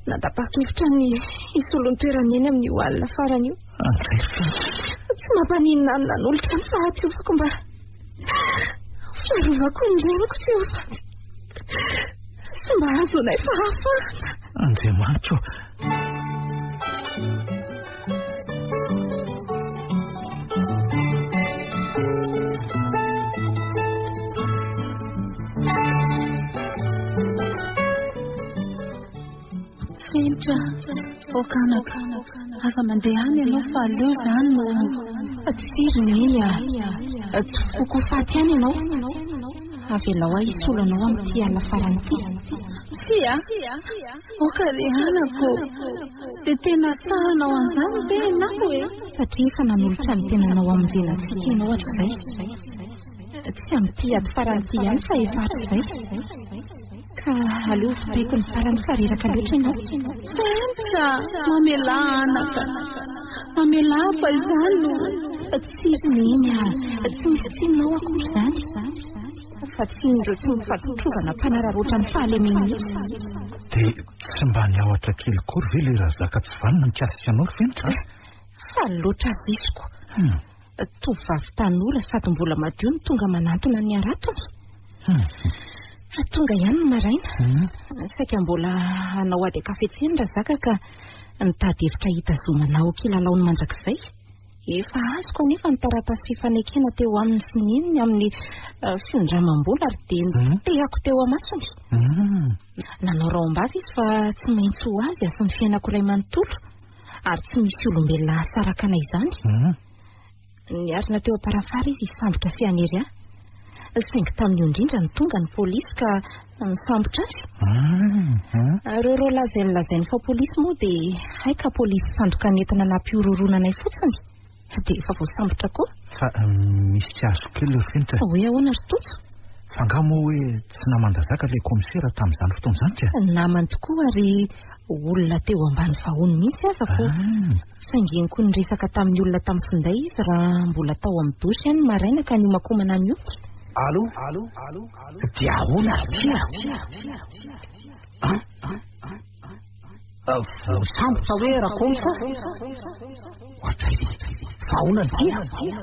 nanapa-kevitra ny hisolo ny toeran'i Neny amin'io alina farany io. Tsy mampaninona ahy ny nanolotra ny fahadiovako mba ho fiarovako ny reniko tsy ho faty sy mba hahazoanay fahafahana. Andriamanitro. Fenitra, ok anaka, aza mandeha any ianao fa aleo izany no... Tsia ry Neny a! Tsy foko ho faty ihany ianao. Avelao aho hisolo anao amin'ity alina farany ity. Tsia! Aoka re anako! Dia tena sahy hanao an'izany ve ianao e? Satria efa nanolotra ny tenanao hamonjena antsika ianao hatrizay. Tsy amin'ity ady farany ity ihany fa efa hatrizay. Ka aleo vitaiko ny farany fa reraka loatra ianao. Fenitra! Mamelà anaka! Mamelà fa izany no. Tsia ry Neny a! Tsy misy tsininao akory izany. Fa tsinin'ireo tsy mifaditrovana mpanararaotra ny fahalemeny mihitsy. Dia tsy mba niahotra kely akory ve ilay razaka tsy vanona mikasika anao ry Fenitra a? Faly loatra aziziko. Tovovavy tanora sady mbola madio no tonga manantona ny haratony. Tonga ihany ny maraina. Saika mbola hanao ady an-kafetsena Razaka ka nitady hevitra hitazomana ho kilalaony mandrakizay. Efa azoko anefa ny taratasy fifanekena teo aminy sy neny ny amin'ny findramam-bola ary dia nitehako teo amasony. Nanao rahom-bava izy fa tsy maintsy ho azy sy ny fiainako iray manontolo ary tsy misy olombelona hahasaraka anay izany. Niarina teo am-parafara izy hisambotra sy hanery ahy. Saingy tamin'io indrindra no tonga ny polisy ka nisambotra azy. Ireo roa lahy izay nolazainy fa polisy moa dia hay ka polisy sandoka nentina nampihorohoroana anay fotsiny. Dia efa voasambotra koa. Fa misy tsy azoko kely ry Fenitra. Hoe ahoana ry Tojo? Fa angaha moa hoe tsy naman-dRazaka ilay kaomisera tamin'izany fotoana izany ka? Namany tokoa ary olona teo ambany vahony mihitsy aza ko. Saingy henoko niresaka tamin'ny olona tamin'ny finday izy raha mbola tao amin'ny douche aho ny maraina ka niomakomana nioty. Allo? Dia ahoana ry Tia? An? Voasambotra hoe Rakomsa? Ohatray ve? Fa ahoana ry Tia?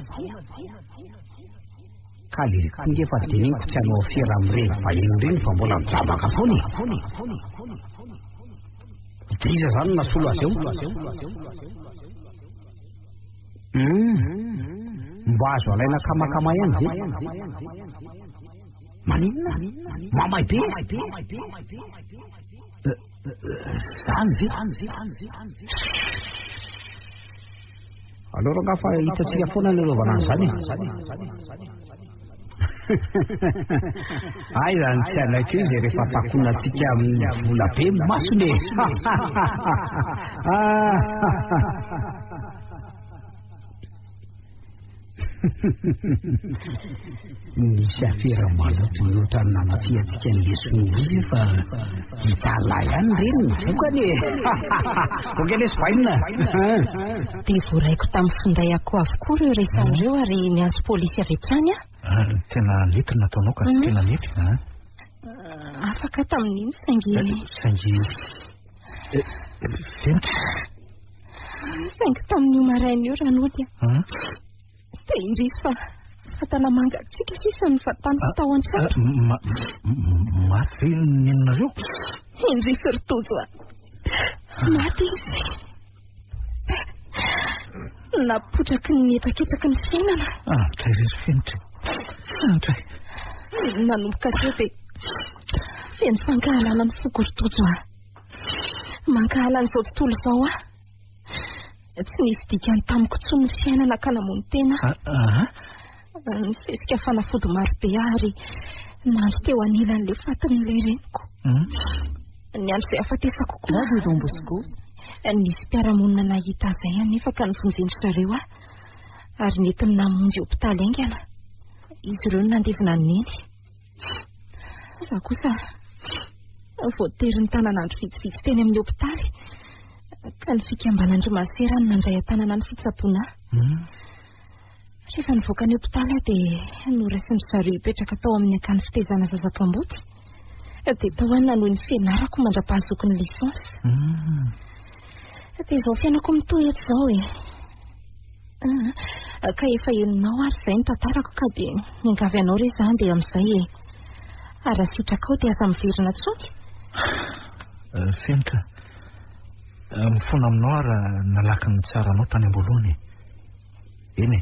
Ka le koa nge fa teneniko tsy hanao afera amin'ireny vahiny ireny fa mbola mijabaka foana e! Dia iza izany no nasolo azy eo? Hum, mba azo alaina akamakama ihany ve? Maninona? Mamay be? Zany ve? Aleo rangaha fa hitantsika foana ny anaovana an'izany e. Aiza ny tsy hanaiky eo izay rehefa takonantsika amin'ny vola be ny masony e. Nisy afera maloto mihoatra ny nanafihantsika ny leson'ny io fa hitalahy ihany ireny ny vokany e. Ok lesy bainina. Dia voaraiko tamin'ny finday ako avokoa ireo resany ireo ary niantso polisy avy hatrany aho. Ah, tena nety ny nataonao ka, tena nety. Ah. Afaka tamin'iny saingy... Saingy... Fenitra. Saingy tamin'io maraina io raha nody aho. Dia indrisy fa fatana mangatsiaka sisa ny vataniko tao an-trano. Maty ve ny neninareo? Indrisy ry Tojo a. Maty izy. Napotraky ny hetraketraky ny fiainana. Andray ry Fenitra. Andray. Nanomboka teo dia feno fankahalana ny foko ry Tojo a. Mankahala an'izao tontolo izao aho. Tsy nisy dikany tamiko intsony ny fiainana ka namono tena aho. Nisesika fanafody marobe aho ary nandry teo anilan'ilay fatin'ilay reniko. Ny andro izay hafatesako koa. Don Bosco. Nisy mpiara-monina nahita azy izay anefa ka novonjen-dry zareo aho ary nentiny namonjy hopitaly haingana. Izy ireo no nandevina an'i Neny. Izaho kosa voatery nitanana andro vitsivitsy teny amin'ny hopitaly ka ny fikambanan-dry masera no nandray an-tanana ny fitsaboana ahy. Rehefa nivoaka ny hopitaly aho dia noraisin-dry zareo hipetraka tao amin'ny akany fitaizana zaza kamboty. Dia tao aho nanohy ny fianarako mandra-pahazoako ny licence. Dia izao fiainako mitohy eto izao e. Ka efa henonao ary izay ny tantarako ka dia miangavy anao re izany dia amin'izay e. Ary raha sitrakao dia aza miverina intsony. Fenitra, mifona aminao aho raha nalaky ny tsaranao tany am-boalohany e. Eny e,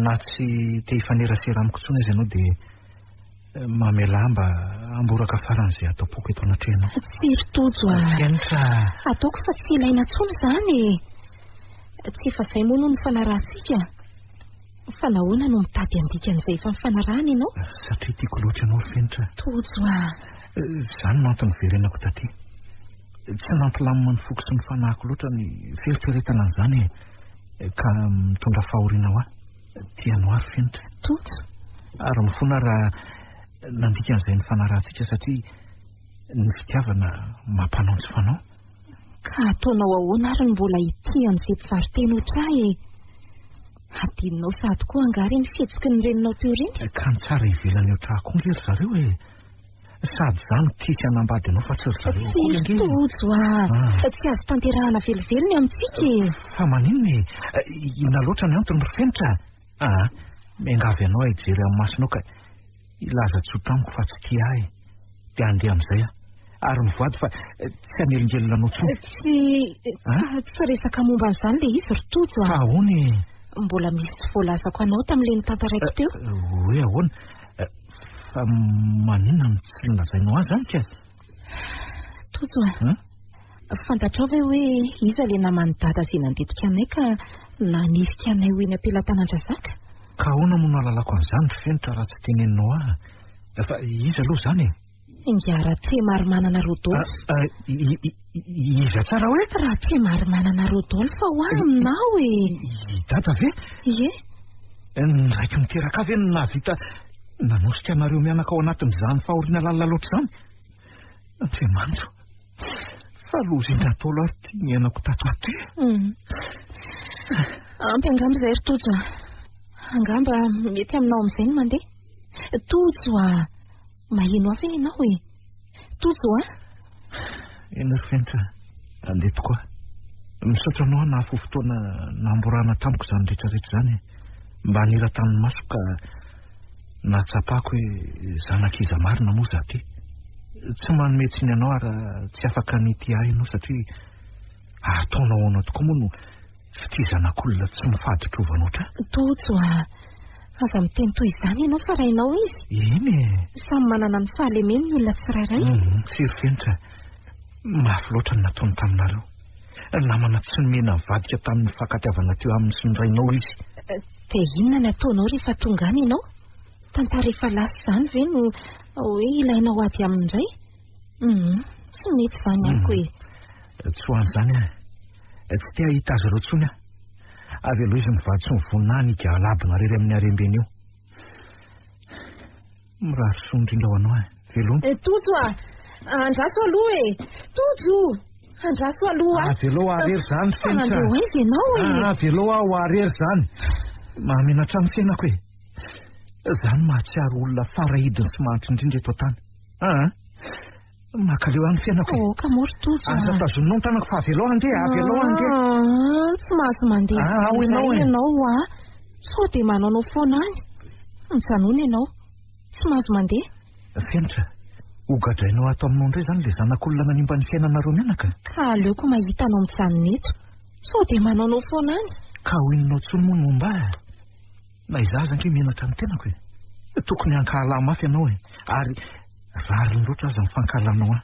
na tsy te hifanerasera amiko intsony aza ianao dia Mamelà mba hamboraka farany izay ato am-poko eto anatrehanao. Tsia ry Tojo a! Fenitra! Ataoko fa tsy ilaina intsony izany e! Tsy efa izay moa no nifanarahantsika. Fa nahoana no mitady handika an'izay efa nifanarahana ianao? Satria tiako loatra ianao ry Fenitra. Tojo a! Izany no antony niverenako taty. Tsy nampilamina ny foko sy ny fanahiko loatra ny fieritreretana an'izany e, ka mitondra fahoriana ho ahy. Tia anao aho ry Fenitra. Tojo. Ary mifona raha nandika an'izay nifanarahantsika satria ny fitiavana mampanao ny tsy fanao. Ka ataonao ahoana ary no mbola hitia an'izay mpivaro-tena ohatr'ahy e? Hadinonao sahady koa angaha ireny fihetsiky ny reninao teo ireny? Ka ny tsara ivelany ohatr'ahy koa ange ry zareo e! Sady izaho no tia sy hanambady anao fa tsy ry zareo akory ange e! Tsy Tojo a! Ah. Tsy azo tanterahana velively ny amintsika e! Fa maninona e? Inona loatra ny antony ry Fenitra? Aa, miangavy anao aho hijery amin'ny masonao ka hilaza tsotra amiko fa tsy tia ahy. Dia handeha amin'izay aho. Ary mivoady fa tsy hanelingelina anao intsony. Tsy, tsy resaka momba an'izany ilay izy ry Tojo a! Fa ahoana e? Mbola misy tsy voalazako anao tamin'ilay notantaraiko teo. Hoe ahoana? Fa maninona no tsy nolazainao ahy izany ka? Tojo a! Fantatrao ve hoe iza ilay naman'i Dada izay nandetika anay ka nanifika anay ho eny am-pelatanan-dRazaka? Ka ahoana moa no ahalalako an'izany ry Fenitra raha tsy teneninao ahy? Fa iza aloha izany e? Ingahy Ratremarimanana Rodolphe. Iza tsara hoe? Ratremarimanana Rodolphe hoa aminao e! I Dada ve? Ie. Ny raiko niteraka ahy ve no nahavita nanosika anareo mianaka ao anatin'izany fahoriana lalina loatra izany? Andriamanitra o! Fa loza indray daholo ary ity niainako tato ato e! Ampy angamba izay ry Tojo a! Angamba mety aminao amin'izay ny mandeha. Tojo a! Maheno ahy ve ianao e? Tojo a! Eny ry Fenitra, andeha tokoa. Misaotra anao aho nahafoy fotoana namborahana tamiko izany rehetra rehetra izany e. Mba nira tamin'ny masoko ka nahatsapako hoe zanak'iza marina moa izaho ity. Tsy manome tsiny anao aho raha tsy afaka ny hitia ahy ianao satria ataonao ahoana tokoa moa no fitia zanak'olona tsy mifaditrovana ohatr'ahy. Tojo a! Aza miteny toy izany ianao fa rainao izy. Eny e! Samy manana ny fahalemeny ny olona tsirairay. Tsy ry Fenitra, mafy loatra ny nataony taminareo. Namana tsy nomena nivadika tamin'ny fifankatiavana teo aminy sy ny rainao izy. Dia inona ny ataonao rehefa tonga any ianao? Tantara efa lasa izany ve no hoe ilainao ady aminy indray? Hum, tsy mety izany amiko e. Tsy ho an'izany aho. Tsy te hahita azy ireo intsony aho. Avy aloha izy mivady sy mivonona any higalabona irery amin'ny harembeny io. Mirary soa indrindra ho anao e. Veloma. Eh, Tojo a! Andraso aloha e! Tojo! Andraso aloha! Avelao aho irery izany Fa Fenitra. handeha ho aiza ianao e? Ah, avelao aho irery izany. Mahamenatra ny fiainako e. Izaho no mahatsiaro olona farahidiny sy mahantra indrindra eto an-tany. Ah, Mankaleo ahy ny fiainako e. Oh, ka moa ry Tojo Aza a. tazoninao ny tanako fa avelao handeha, avelao handeha. Ah, tsy mahazo mandeha Ah, ao ianao indray e. ianao a. Sao dia manaonao foana any. Mijanona ianao. Tsy mahazo mandeha. Fenitra, ho gadrainao ato aminao indray izany ilay zanak'olona nanimba ny fiainanareo mianaka? Ka aleoko mahita anao mijanona eto. Sao dia manaonao foana any. Ka ho inona intsony moa ny momba ahy? Na izaho aza ange menatra ny tenako e. Tokony hankahala ahy mafy ianao e. Ary rariny loatra aza ny fankahalanao ahy.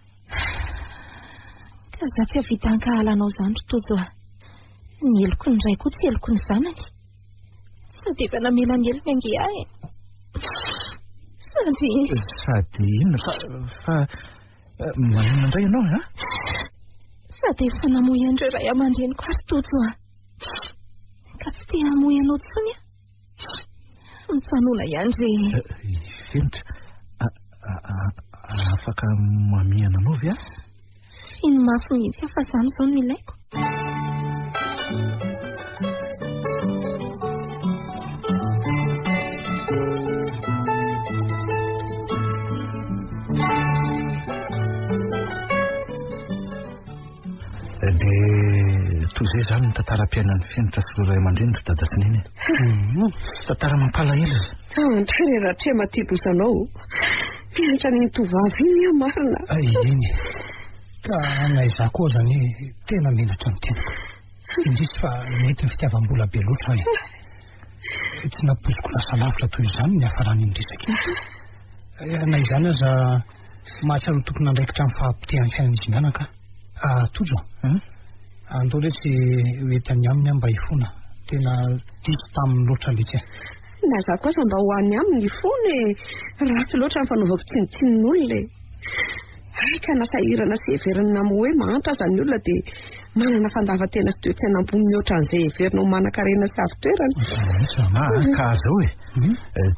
Ka izaho tsy hahavita hankahala anao izany ry Tojo a. Ny heloky ny ray koa tsy heloky ny zanany. Sady efa namela ny helony ange ahy e. Sady... Sady inona fa... fa maninona indray ianao e? Sady efa namoy an'ireo ray aman-dreniko aho ry Tojo a. Ka tsy te hamoy anao intsony aho. Mijanona ihany re. Fenitra, afaka mamihana anao ve aho? Fino mafy mihitsy aho fa izany izao no ilaiko. Dia toy izay izany ny tantaram-piainan'i Fenitra sy ireo ray aman-dreny ry dada sy neny e. Tantara mampalahelo e. Andry re Ratrema ty lozanao. Miantra an'iny tovovavy iny aho marina. Ay, eny e. Ka na izaho koa aza anie tena menatra ny tenako. Indrisy fa mety ny fitiavam-bola be loatra aho e. Tsy nampoiziko lasa lavitra toy izany ny niafaran'iny resaka iny. Eh, na izany aza mahatsiaro ho tompon'andraikitra amin'ny fahapotehan'ny fiainan'izy mianaka aho. Ah, Tojo a. Andao re tsy ho ety any aminy aho mba hifona. Tena diso taminy loatra letsy ah. Na za koa aza mba ho any aminy foana e. Ratsy loatra ny fanaovako tsinontsinon'olona e. Hay ka na sahirana sy heverina amin'ny hoe mahantra aza ny olona dia manana fandavan-tena sy toe-tsaina ambony mihoatra an'izay heverina ho manan-karena sy avo toerana. Ah, ka zao e.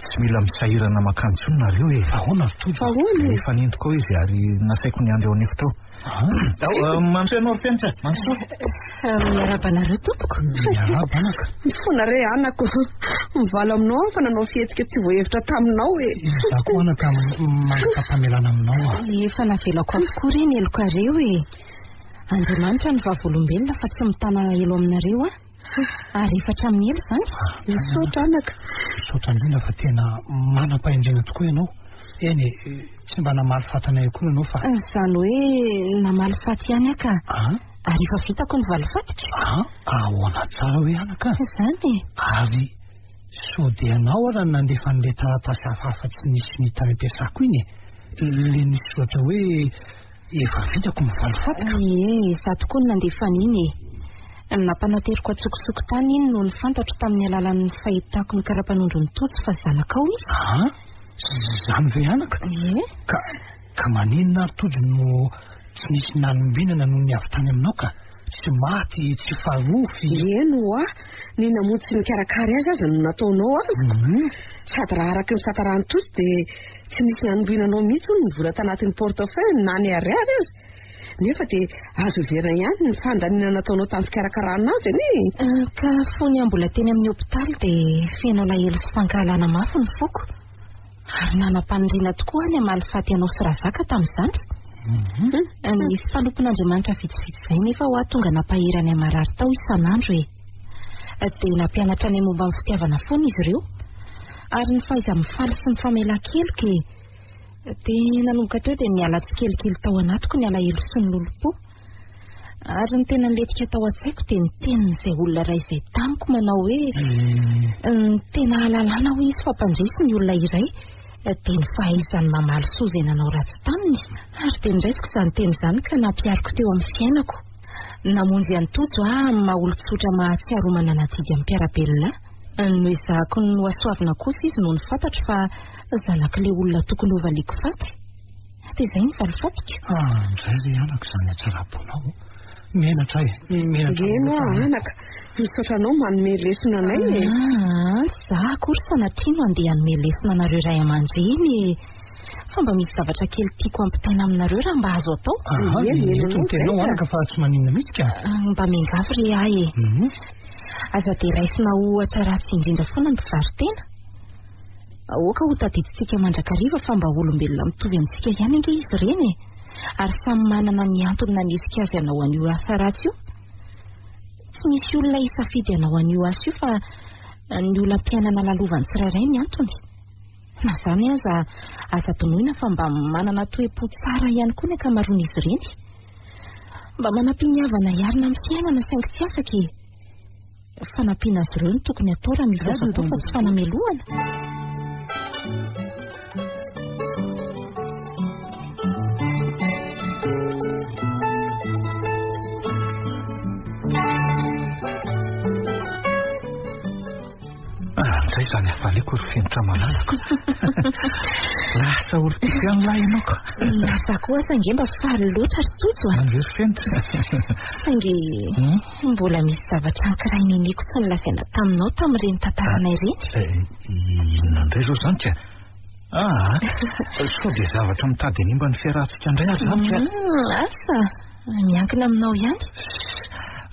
Tsy mila misahirana mankany intsony nareo e. Fa ahoana ry Tojo? Fa ahoana e? Efa nentiko ao izy ary nasaiko niandry ao an'efitra ao. Ao, mandroso ianao ry Fenitra, mandroso. Miarahaba anareo tompoko. Miarahaba anaka. Mifona re anako. Mivalo aminao aho fa nanao fihetsika tsy voahevitra taminao e. Izaho koa anaka mangataka-pamelana aminao aho. Efa navelako avokoa re ny helokareo e. Andriamanitra no vavolombelona fa tsy mitana alahelo aminareo aho. Ary efa hatramin'ny ela izany. Misaotra anaka. Misaotra indrindra fa tena manam-pahendrena tokoa ianao. Eny e, tsy mba namaly faty anay akory ianao fa. Izany hoe namaly faty ihany aho ka. Ah? Ary efa vitako ny valifatiko. Ah, ahoana tsara hoe anaka? Izany e. Ary sao dia ianao ara no nandefa an'ilay taratasy hafahafa tsy nisy ny tany am-piasako iny e? Ilay nisy soratra hoe efa vitako ny valifatiko? Ie, izaho tokoa no nandefa an'iny e. Nampanateriko an-tsokosoko tany iny noho ny fantatro tamin'ny alalan'ny fahitako ny kara-panondron'i Tojo fa zanakao izy. Ah, izany ve anaka? Ie. Ka, ka maninona ary Tojo no tsy nisy nanombinana noho ny avy tany aminao ka? Tsy maty, tsy farofy. Eny ho'a, ny namonjy sy nikarakara azy aza no nataonao azoko. Sady raha araka ny fitantaran'i Tojo dia tsy nisy nanombinanao mihitsy hono ny vola tanatin'ny portefeuille na ny ariary aza. Nefa dia azo heverina ihany ny fandaniana nataonao tamin'ny fikarakarana azy anie e! Ka fony aho mbola teny amin'ny hopitaly dia feno alahelo sy fankahalana mafy ny foko. Ary nanam-paniriana tokoa aho ny hamaly faty anao sy Razaka tamin'izany. Nisy mpanompon'Andriamanitra vitsivitsy izay nefa hoa tonga nampahery anay marary tao isan'andro e! Dia nampianatra anay momba ny fitiavana foana izy ireo. Ary ny fahaiza-mifaly sy ny famelan-keloka e! Dia nanomboka teo dia niala tsikelikely tao anatiko ny alahelo sy ny lolompo. Ary ny tena nilentika tao an-tsaiko dia ny tenin'izay olona iray izay tamiko manao hoe ny tena ahalalana hoy izy fa mpandresy ny olona iray dia ny fahaizany mamaly soa izay nanao ratsy taminy. Ary dia noraisiko izany teny izany ka nampihariko teo amin'ny fiainako. Namonjy an'i Tojo aho amin'ny maha olon-tsotra mahatsiaro ho manana adidy amin'ny mpiara-belona ahy. Noezahako nohasoavina kosa izy nony fantatro fa zanak'ilay olona tokony hovaliako faty. Dia izay ny valifatiko. Ah, indray ry anaka izany hatsaram-ponao. Menatra ahy e, menatra Eny loatra hoa aho. anaka, misaotra anao manome lesona anay e. Ah, za akory sanatria no andeha hanome lesona anareo ray aman-dreny e. Fa mba misy zavatra kely tiako hampitaina aminareo raha mba azo atao. Aha, Eny, eny eto ny anao izay teninao ka. anaka fa tsy maninona mihitsy ka. Ah, Mba miangavy re ahy e. Aza dia raisina ho ohatra ratsy indrindra foana ny mpivaro-tena. Aoka ho tadidintsika mandrakariva fa mba olombelona mitovy amintsika ihany ange izy ireny e! Ary samy manana ny antony nanesika azy hanao an'io asa ratsy io. Tsy misy olona hisafidy hanao an'io asa io fa ny olam-piainana lalovan'ny tsirairay ny antony. Na izany aza, aza adinoina fa mba manana toe-po tsara ihany koa ny ankamaroan'izy ireny. Mba manam-piniavana hiarina amin'ny fiainana saingy tsy afaka e! Fanampiana azy ireo no tokony atao raha misy azo atao fa tsy fanamelohana. Ah, ndray izany hafaliako ry Fenitra malalako. Lasa olon-tiako ihany lahy ianao ka. Lasa koa aza ange mba faly loatra ry Tojo a. Izany ve ry Fenitra? Saingy mbola misy zavatra anankiray niniako tsy nolazaina taminao tamin'ireny tantaranay ireny. Eh, inona indray izao izany ka? Ah, sao dia zavatra mitady hanimba ny fiarahantsika indray aza izany ka? Asa, miankina aminao ihany.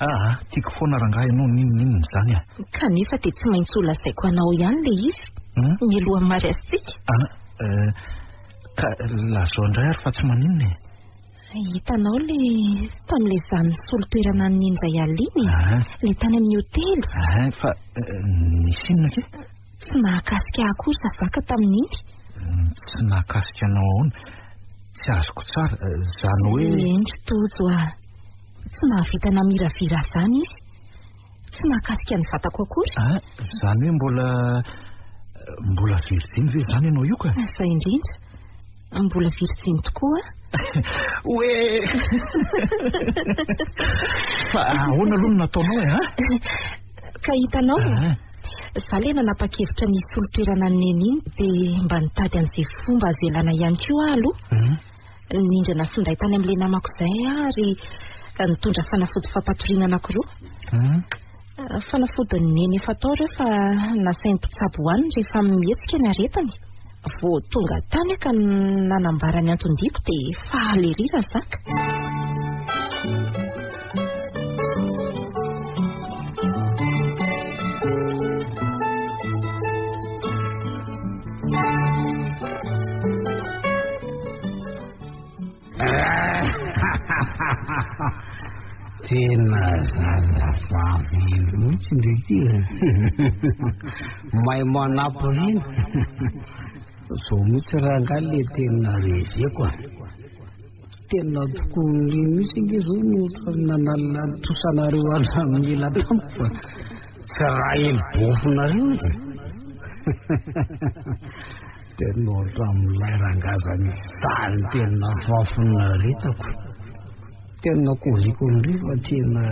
Ah, tiako foana rangahy ianao n'inon'inona izany ah. Kanefa dia tsy maintsy ho lazaiko anao ihany ilay izy, mialohan'ny mariazintsika. Ah, ka lazao indray ary fa tsy maninona e. Hitanao ilay tamin'ilay izaho nisolo toerana an'i Neny indray alina iny e? Ilay tany amin'ny hotely. Ah, fa nisy inona kay? Tsy nahakasika ahy akory Razaka tamin'iny. Tsy nahakasika anao ahoana? Tsy azoko tsara, izany hoe... Eny ry Tojo a! Tsy nahavita namiravira ahy izany izy. Tsy nahakasika ny vatako akory. Ah, izany hoe mbola... mbola virjiny ve izany ianao io ka? Izay indrindra. Mbola virjiny tokoa aho. Hoe! Fa ahoana aloha no nataonao e, a? Ka hitanao, za le nanapa-kevitra ny hisolo toerana an'i Neny iny dia mba nitady an'izay fomba azo ialana ihany koa aho aloha. Nindrana finday tany amin'ilay namako izay aho ary nitondra fanafody fampatoriana anankiroa. Fanafodin'i Neny efa tao ireo fa nasain'ny mpitsabo hohaniny rehefa mihetsika ny aretiny. Vao tonga tany aho ka nanambara ny anton-diako dia faly ery Razaka. Tena zazavavy mihitsy ndry ity e. Mahay manampy reny. Zao mihitsy rangahy le tena reveko a. Tena tokoa ndry mihitsy ange zao no ohatran'ny nanalina ny trosanareo hatramin'ny ela tamiko fa tsy raha ely bofonareo e. Tena ohatran'ilay rangahy zany zany tena fahafinaretako. Tena koziko ndry fa tena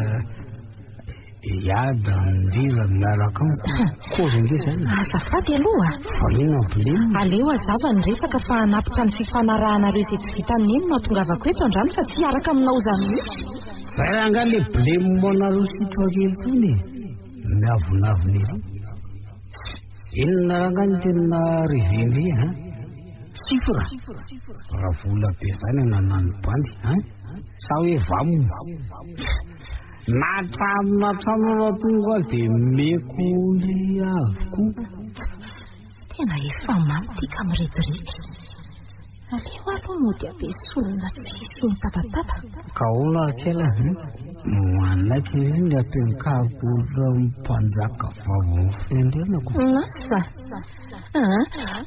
hiady ndrindra miaraka amiko. Kozy ange zany. Azafady aloha. Fa inona ny problème? Aleo hazava ny resaka fa hanapitra ny fifanarahanareo izay tsy vitan'i Neny no hahatongavako eto androany fa tsy hiaraka aminao izany mihitsy. Zay rangahy le blème anareo sy toakely itony e. Miavonavona ery. Inona rangahy no tena revendry an? Chiffre? Raha vola be zany ananan'ny bandy an? Sa hoe vam? Na trano na trano raha tonga dia meko ry avokoa. Tena efa mamy ity ka mirediredy. Aleo aloha mody ampiesonina tsy hisian'ny tabataba. Ka ahoana ry kely a? Manaiky ery ny ampiankariko olona mpanjaka vaovao fiandrianako. Asa. Aa,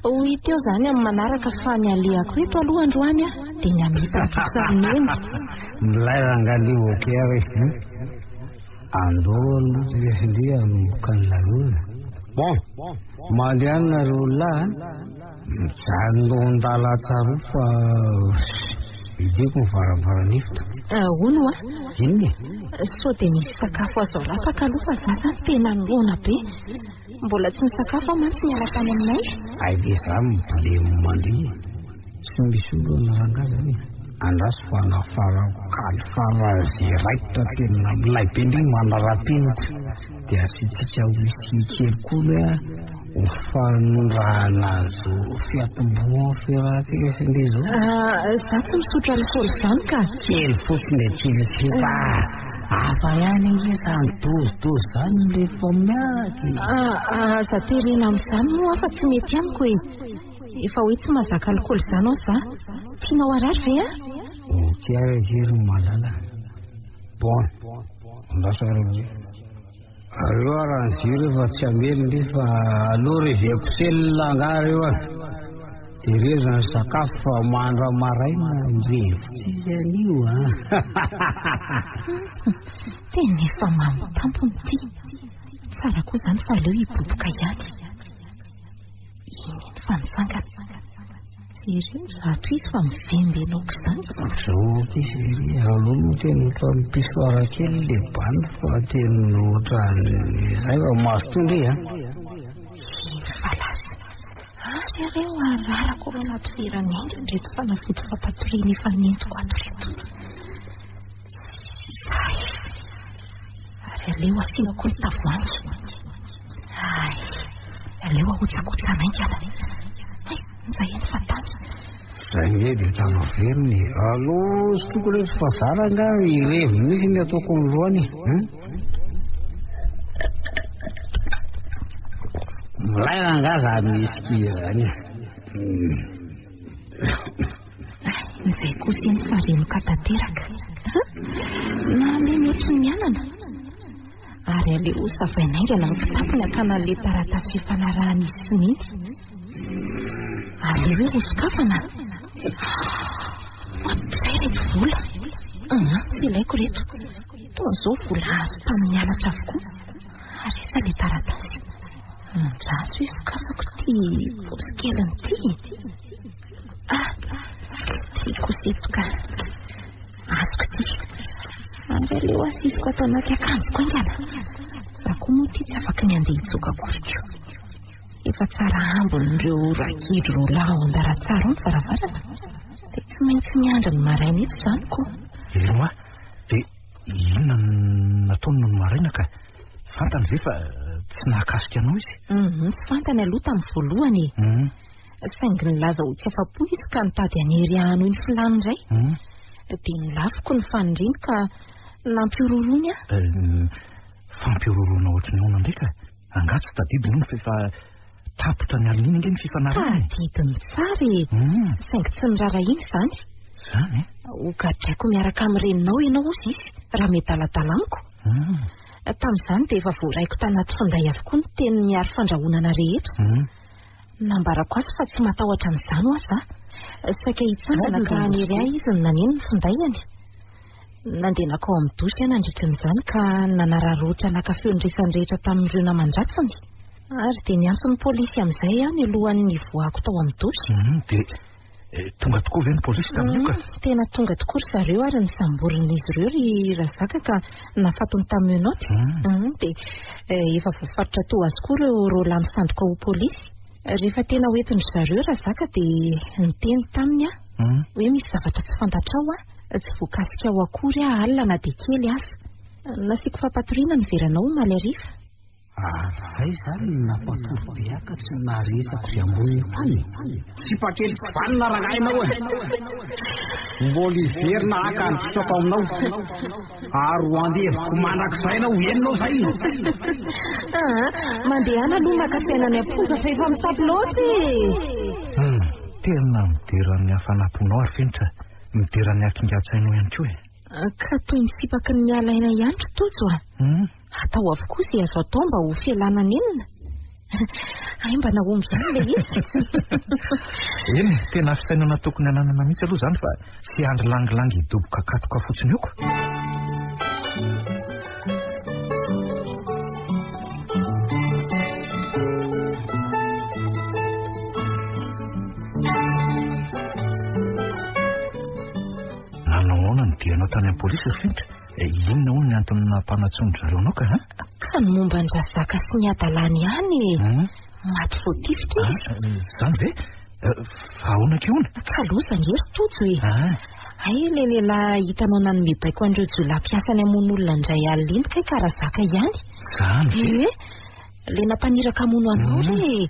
ho hita eo izany amin'ny manaraka fa ny alehako eto aloha androany a, dia ny hamita ny trosa amin'i Neny. Milay rangahy le ok ary e. Andao aloha tsika ndry hanomboka ny lalao e. Bon, mandehana nareo lahy a. Mijanona ao an-dalan-tsaroa fa hidiako ny varavaran'efitra. Hono hoa. Inona e? Sao dia misy sakafo azo arapaka aloha fa za zany tena noana be. Mbola tsy nisakafo aho mantsy niala tany aminay. Hay ve za mibolemy mandihy e? Tsy misy olana rangahy zany e. Andraso fa anafarako kaly faran'izay raikitra tena milay be ndry manara-penitra. Dia asiantsika whisky kely koa aloha ho fanondrahana zao fiatombohan'ny fiarahantsika sy ndry zao. Ah, za tsy misotro alcool zany ka. Kely fotsiny e, kely fa hafa ihany ange zany dozidozy zany rehefa miaraka e. Ah, aza terena amin'izany moa fa tsy mety amiko e. Efa hoe tsy mahazaka alcool zany aho za. Tianao harary ve ah? Ok ary akia ry malala. Bon, andraso ary aloha. Areo ara ny jiro efa tsy hamely ndry fa aleo reveko sel angaha reo a. Terezo ny sakafo fa mandra maraina mirevitsika anio a. Tena efa mamo tampony ity. Tsara koa izany fa aleo hiboboka ihany. Iny iny fa nitsangana. Jereo izato izy fa mivembena aok'izany. Zao ity ery, aloha moa tena ohatran'ny pissoir kely le bandy fa tena ohatran'ny zay fa mazotoa ndry a. Iny fa lasa. Ary aleo ararako ao anaty vera haingana ireto fanafody fampatoriana efa nentiko ato ireto. Zay. Ary aleo asiana koa ny tavoahangy. Hay, aleo ahotsakotsana haingana. Hay, izay eny fa tany. Zay nge dia tafaverina e. Alou sy toko reto fa zara angaha irevy mihitsy ny ataoko androany e. Hein? Milay rangaha zany whisky zany e. Izay kosa iny fa renoka tanteraka. Nalemy ohatry ny anana. Ary aleo hosavaina haingana ny kitapony hakana an'ilay taratasy fifanarahana izy sy Neny. Aleo hoe hosokafana. Ohatrizay ireto vola. Tsy ilaiko ireto. Toa izao vola azo tamin'ny halatra avokoa. Ary aiza ilay taratasy? Andraso hoe sokafako ity paosy keliny ity. Ah, ity kosa eto ka. Azoko ity. Ary aleo asisiko ato anaty akanjoko haingana. Za koa moa ity tsy afaky ny handeha hitsoaka akory ko. Efa tsara ambin'ireo ragidro roalahy ao Andaratsara ao ny varavarana. Dia tsy maintsy miandry ny maraina eto izany ko. Eny hoa, dia inona no nataony nony maraina ka? Fantany ve fa tsy nahakasika anao izy? Hum, tsy fantany aloha tamin'ny voalohany e. Hum. Saingy nilaza ho tsy afa-po izy ka nitady hanery ahy hanohy ny filàny indray. Hum. Dia nolaviko ny faniriany ka nampihorohoroany ahy. Eh, fampihorohoroana ohatry ny ahoana indray ka? Angaha tsy tadidiny hono fa efa tapitra ny alina iny ange ny fifanarahana e? Tadidiny tsara e! Saingy tsy niraharahiany izany. Izany e? Ho gadraiko miaraka amin'ny reninao ianao hozy izy raha miadaladala amiko. Tamin'izany dia efa voaraiko tanaty finday avokoa ny teny miaro fandrahonana rehetra. Nambarako azy fa tsy matahotra an'izany hoa za. Saika hitsangana ka hanery ahy izy no naneno ny findainy. Nandeha nankao amin'ny douche aho nandritra an'izany ka nanararaotra naka feo ny resany rehetra tamin'ireo naman-dratsiny. Ary dia niantso ny polisy amin'izay aho nialohan'ny nivoahako tao amin'ny douche. Dia tonga tokoa ve ny polisy tamin'io ka? Tena tonga tokoa ry zareo ary nisamborin'izy ireo ry Razaka ka nafatony tamin'ny menottes. Dia efa voafaritra toa azy koa ireo roalahy misandoka ho polisy. Rehefa tena ho entin-dry zareo Razaka dia niteny taminy aho hoe misy zavatra tsy fantatrao aho. Tsy voakasikao akory aho alina na dia kely aza. Nasiako fampatoriana ny veranao omaly hariva. Ary izay izany no nampatory be ahy ka tsy naharenesako izay ambonin'ny tany e. Sipa kely tsy vanona rangahy ianao e. Mbola hiverina haka ny trosako aminao. Ary ho andevoko mandrakizay ianao, henonao izay? Aa, mandehana aloha maka saina any am-ponja fa efa mitapy loatra e. Tena midera ny hafanam-ponao ary Fenitra. Midera ny hakingan-tsainao ihany koa e. Ka toy ny sipaky ny miala aina ihany ry Tojo a. Atao avokoa izay azo atao mba ho fialana nenina. Hay mba nahomby ihany ilay izy. Eny e, tena fisainana tokony hananana mihitsy aloha izany fa tsy andry langilangy hidoboka katoka fotsiny eo ko. Nanao ahoana ny dianao tany amin'ny polisy ry Fenitra? Inona hono ny antony nampanantsoin-dry zareo anao ka? Ka ny momba an'i Razaka sy ny hadalany ihany e. Maty voatifitra izy. Izany ve? Fa ahoana akia hono? Ka loza ange ry Tojo e. Hay ilay lehilahy hitanao nanome baiko an'ireo jiolahy mpiasany hamono olona indray alina iny kay ka Razaka ihany. Izany ve? Ie. Ilay nampaniraka hamono anao re e.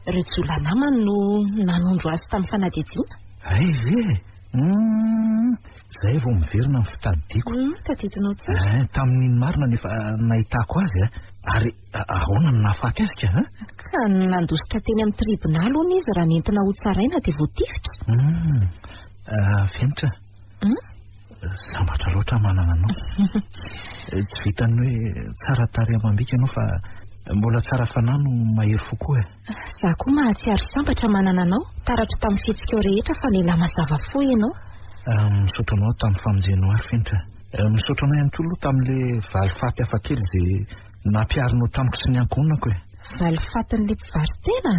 Ireo jiolahy namany no nanondro azy tamin'ny fanadihadiana. Hay ve? Hum, izay vao miverina ny fitadidiako. Hum, tadidinao tsara. Eh, tamin'iny marina no efa nahitako azy a. Ary ahoana no nahafaty azy ka? Ka nandositra teny amin'ny tribonaly hono izy raha nentina hotsaraina dia voatifitra. Hum, Fenitra. Hum? Sambatra loatra manana anao. Tsy vitan'ny hoe tsara tarehy amam-bika ianao fa mbola tsara fanahy no mahery fo koa e. Za koa mahatsiaro sambatra manana anao, taratro tamin'ny fihetsikao rehetra fa lehilahy mazava fo ianao. Misaotra anao tamin'ny famonjenao ahy Fenitra. Misaotra anao ihany koa aloha tamin'ilay valifaty hafakely izay nampiharinao tamiko sy ny ankohonako e. Valifatin'ilay mpivaro-tena?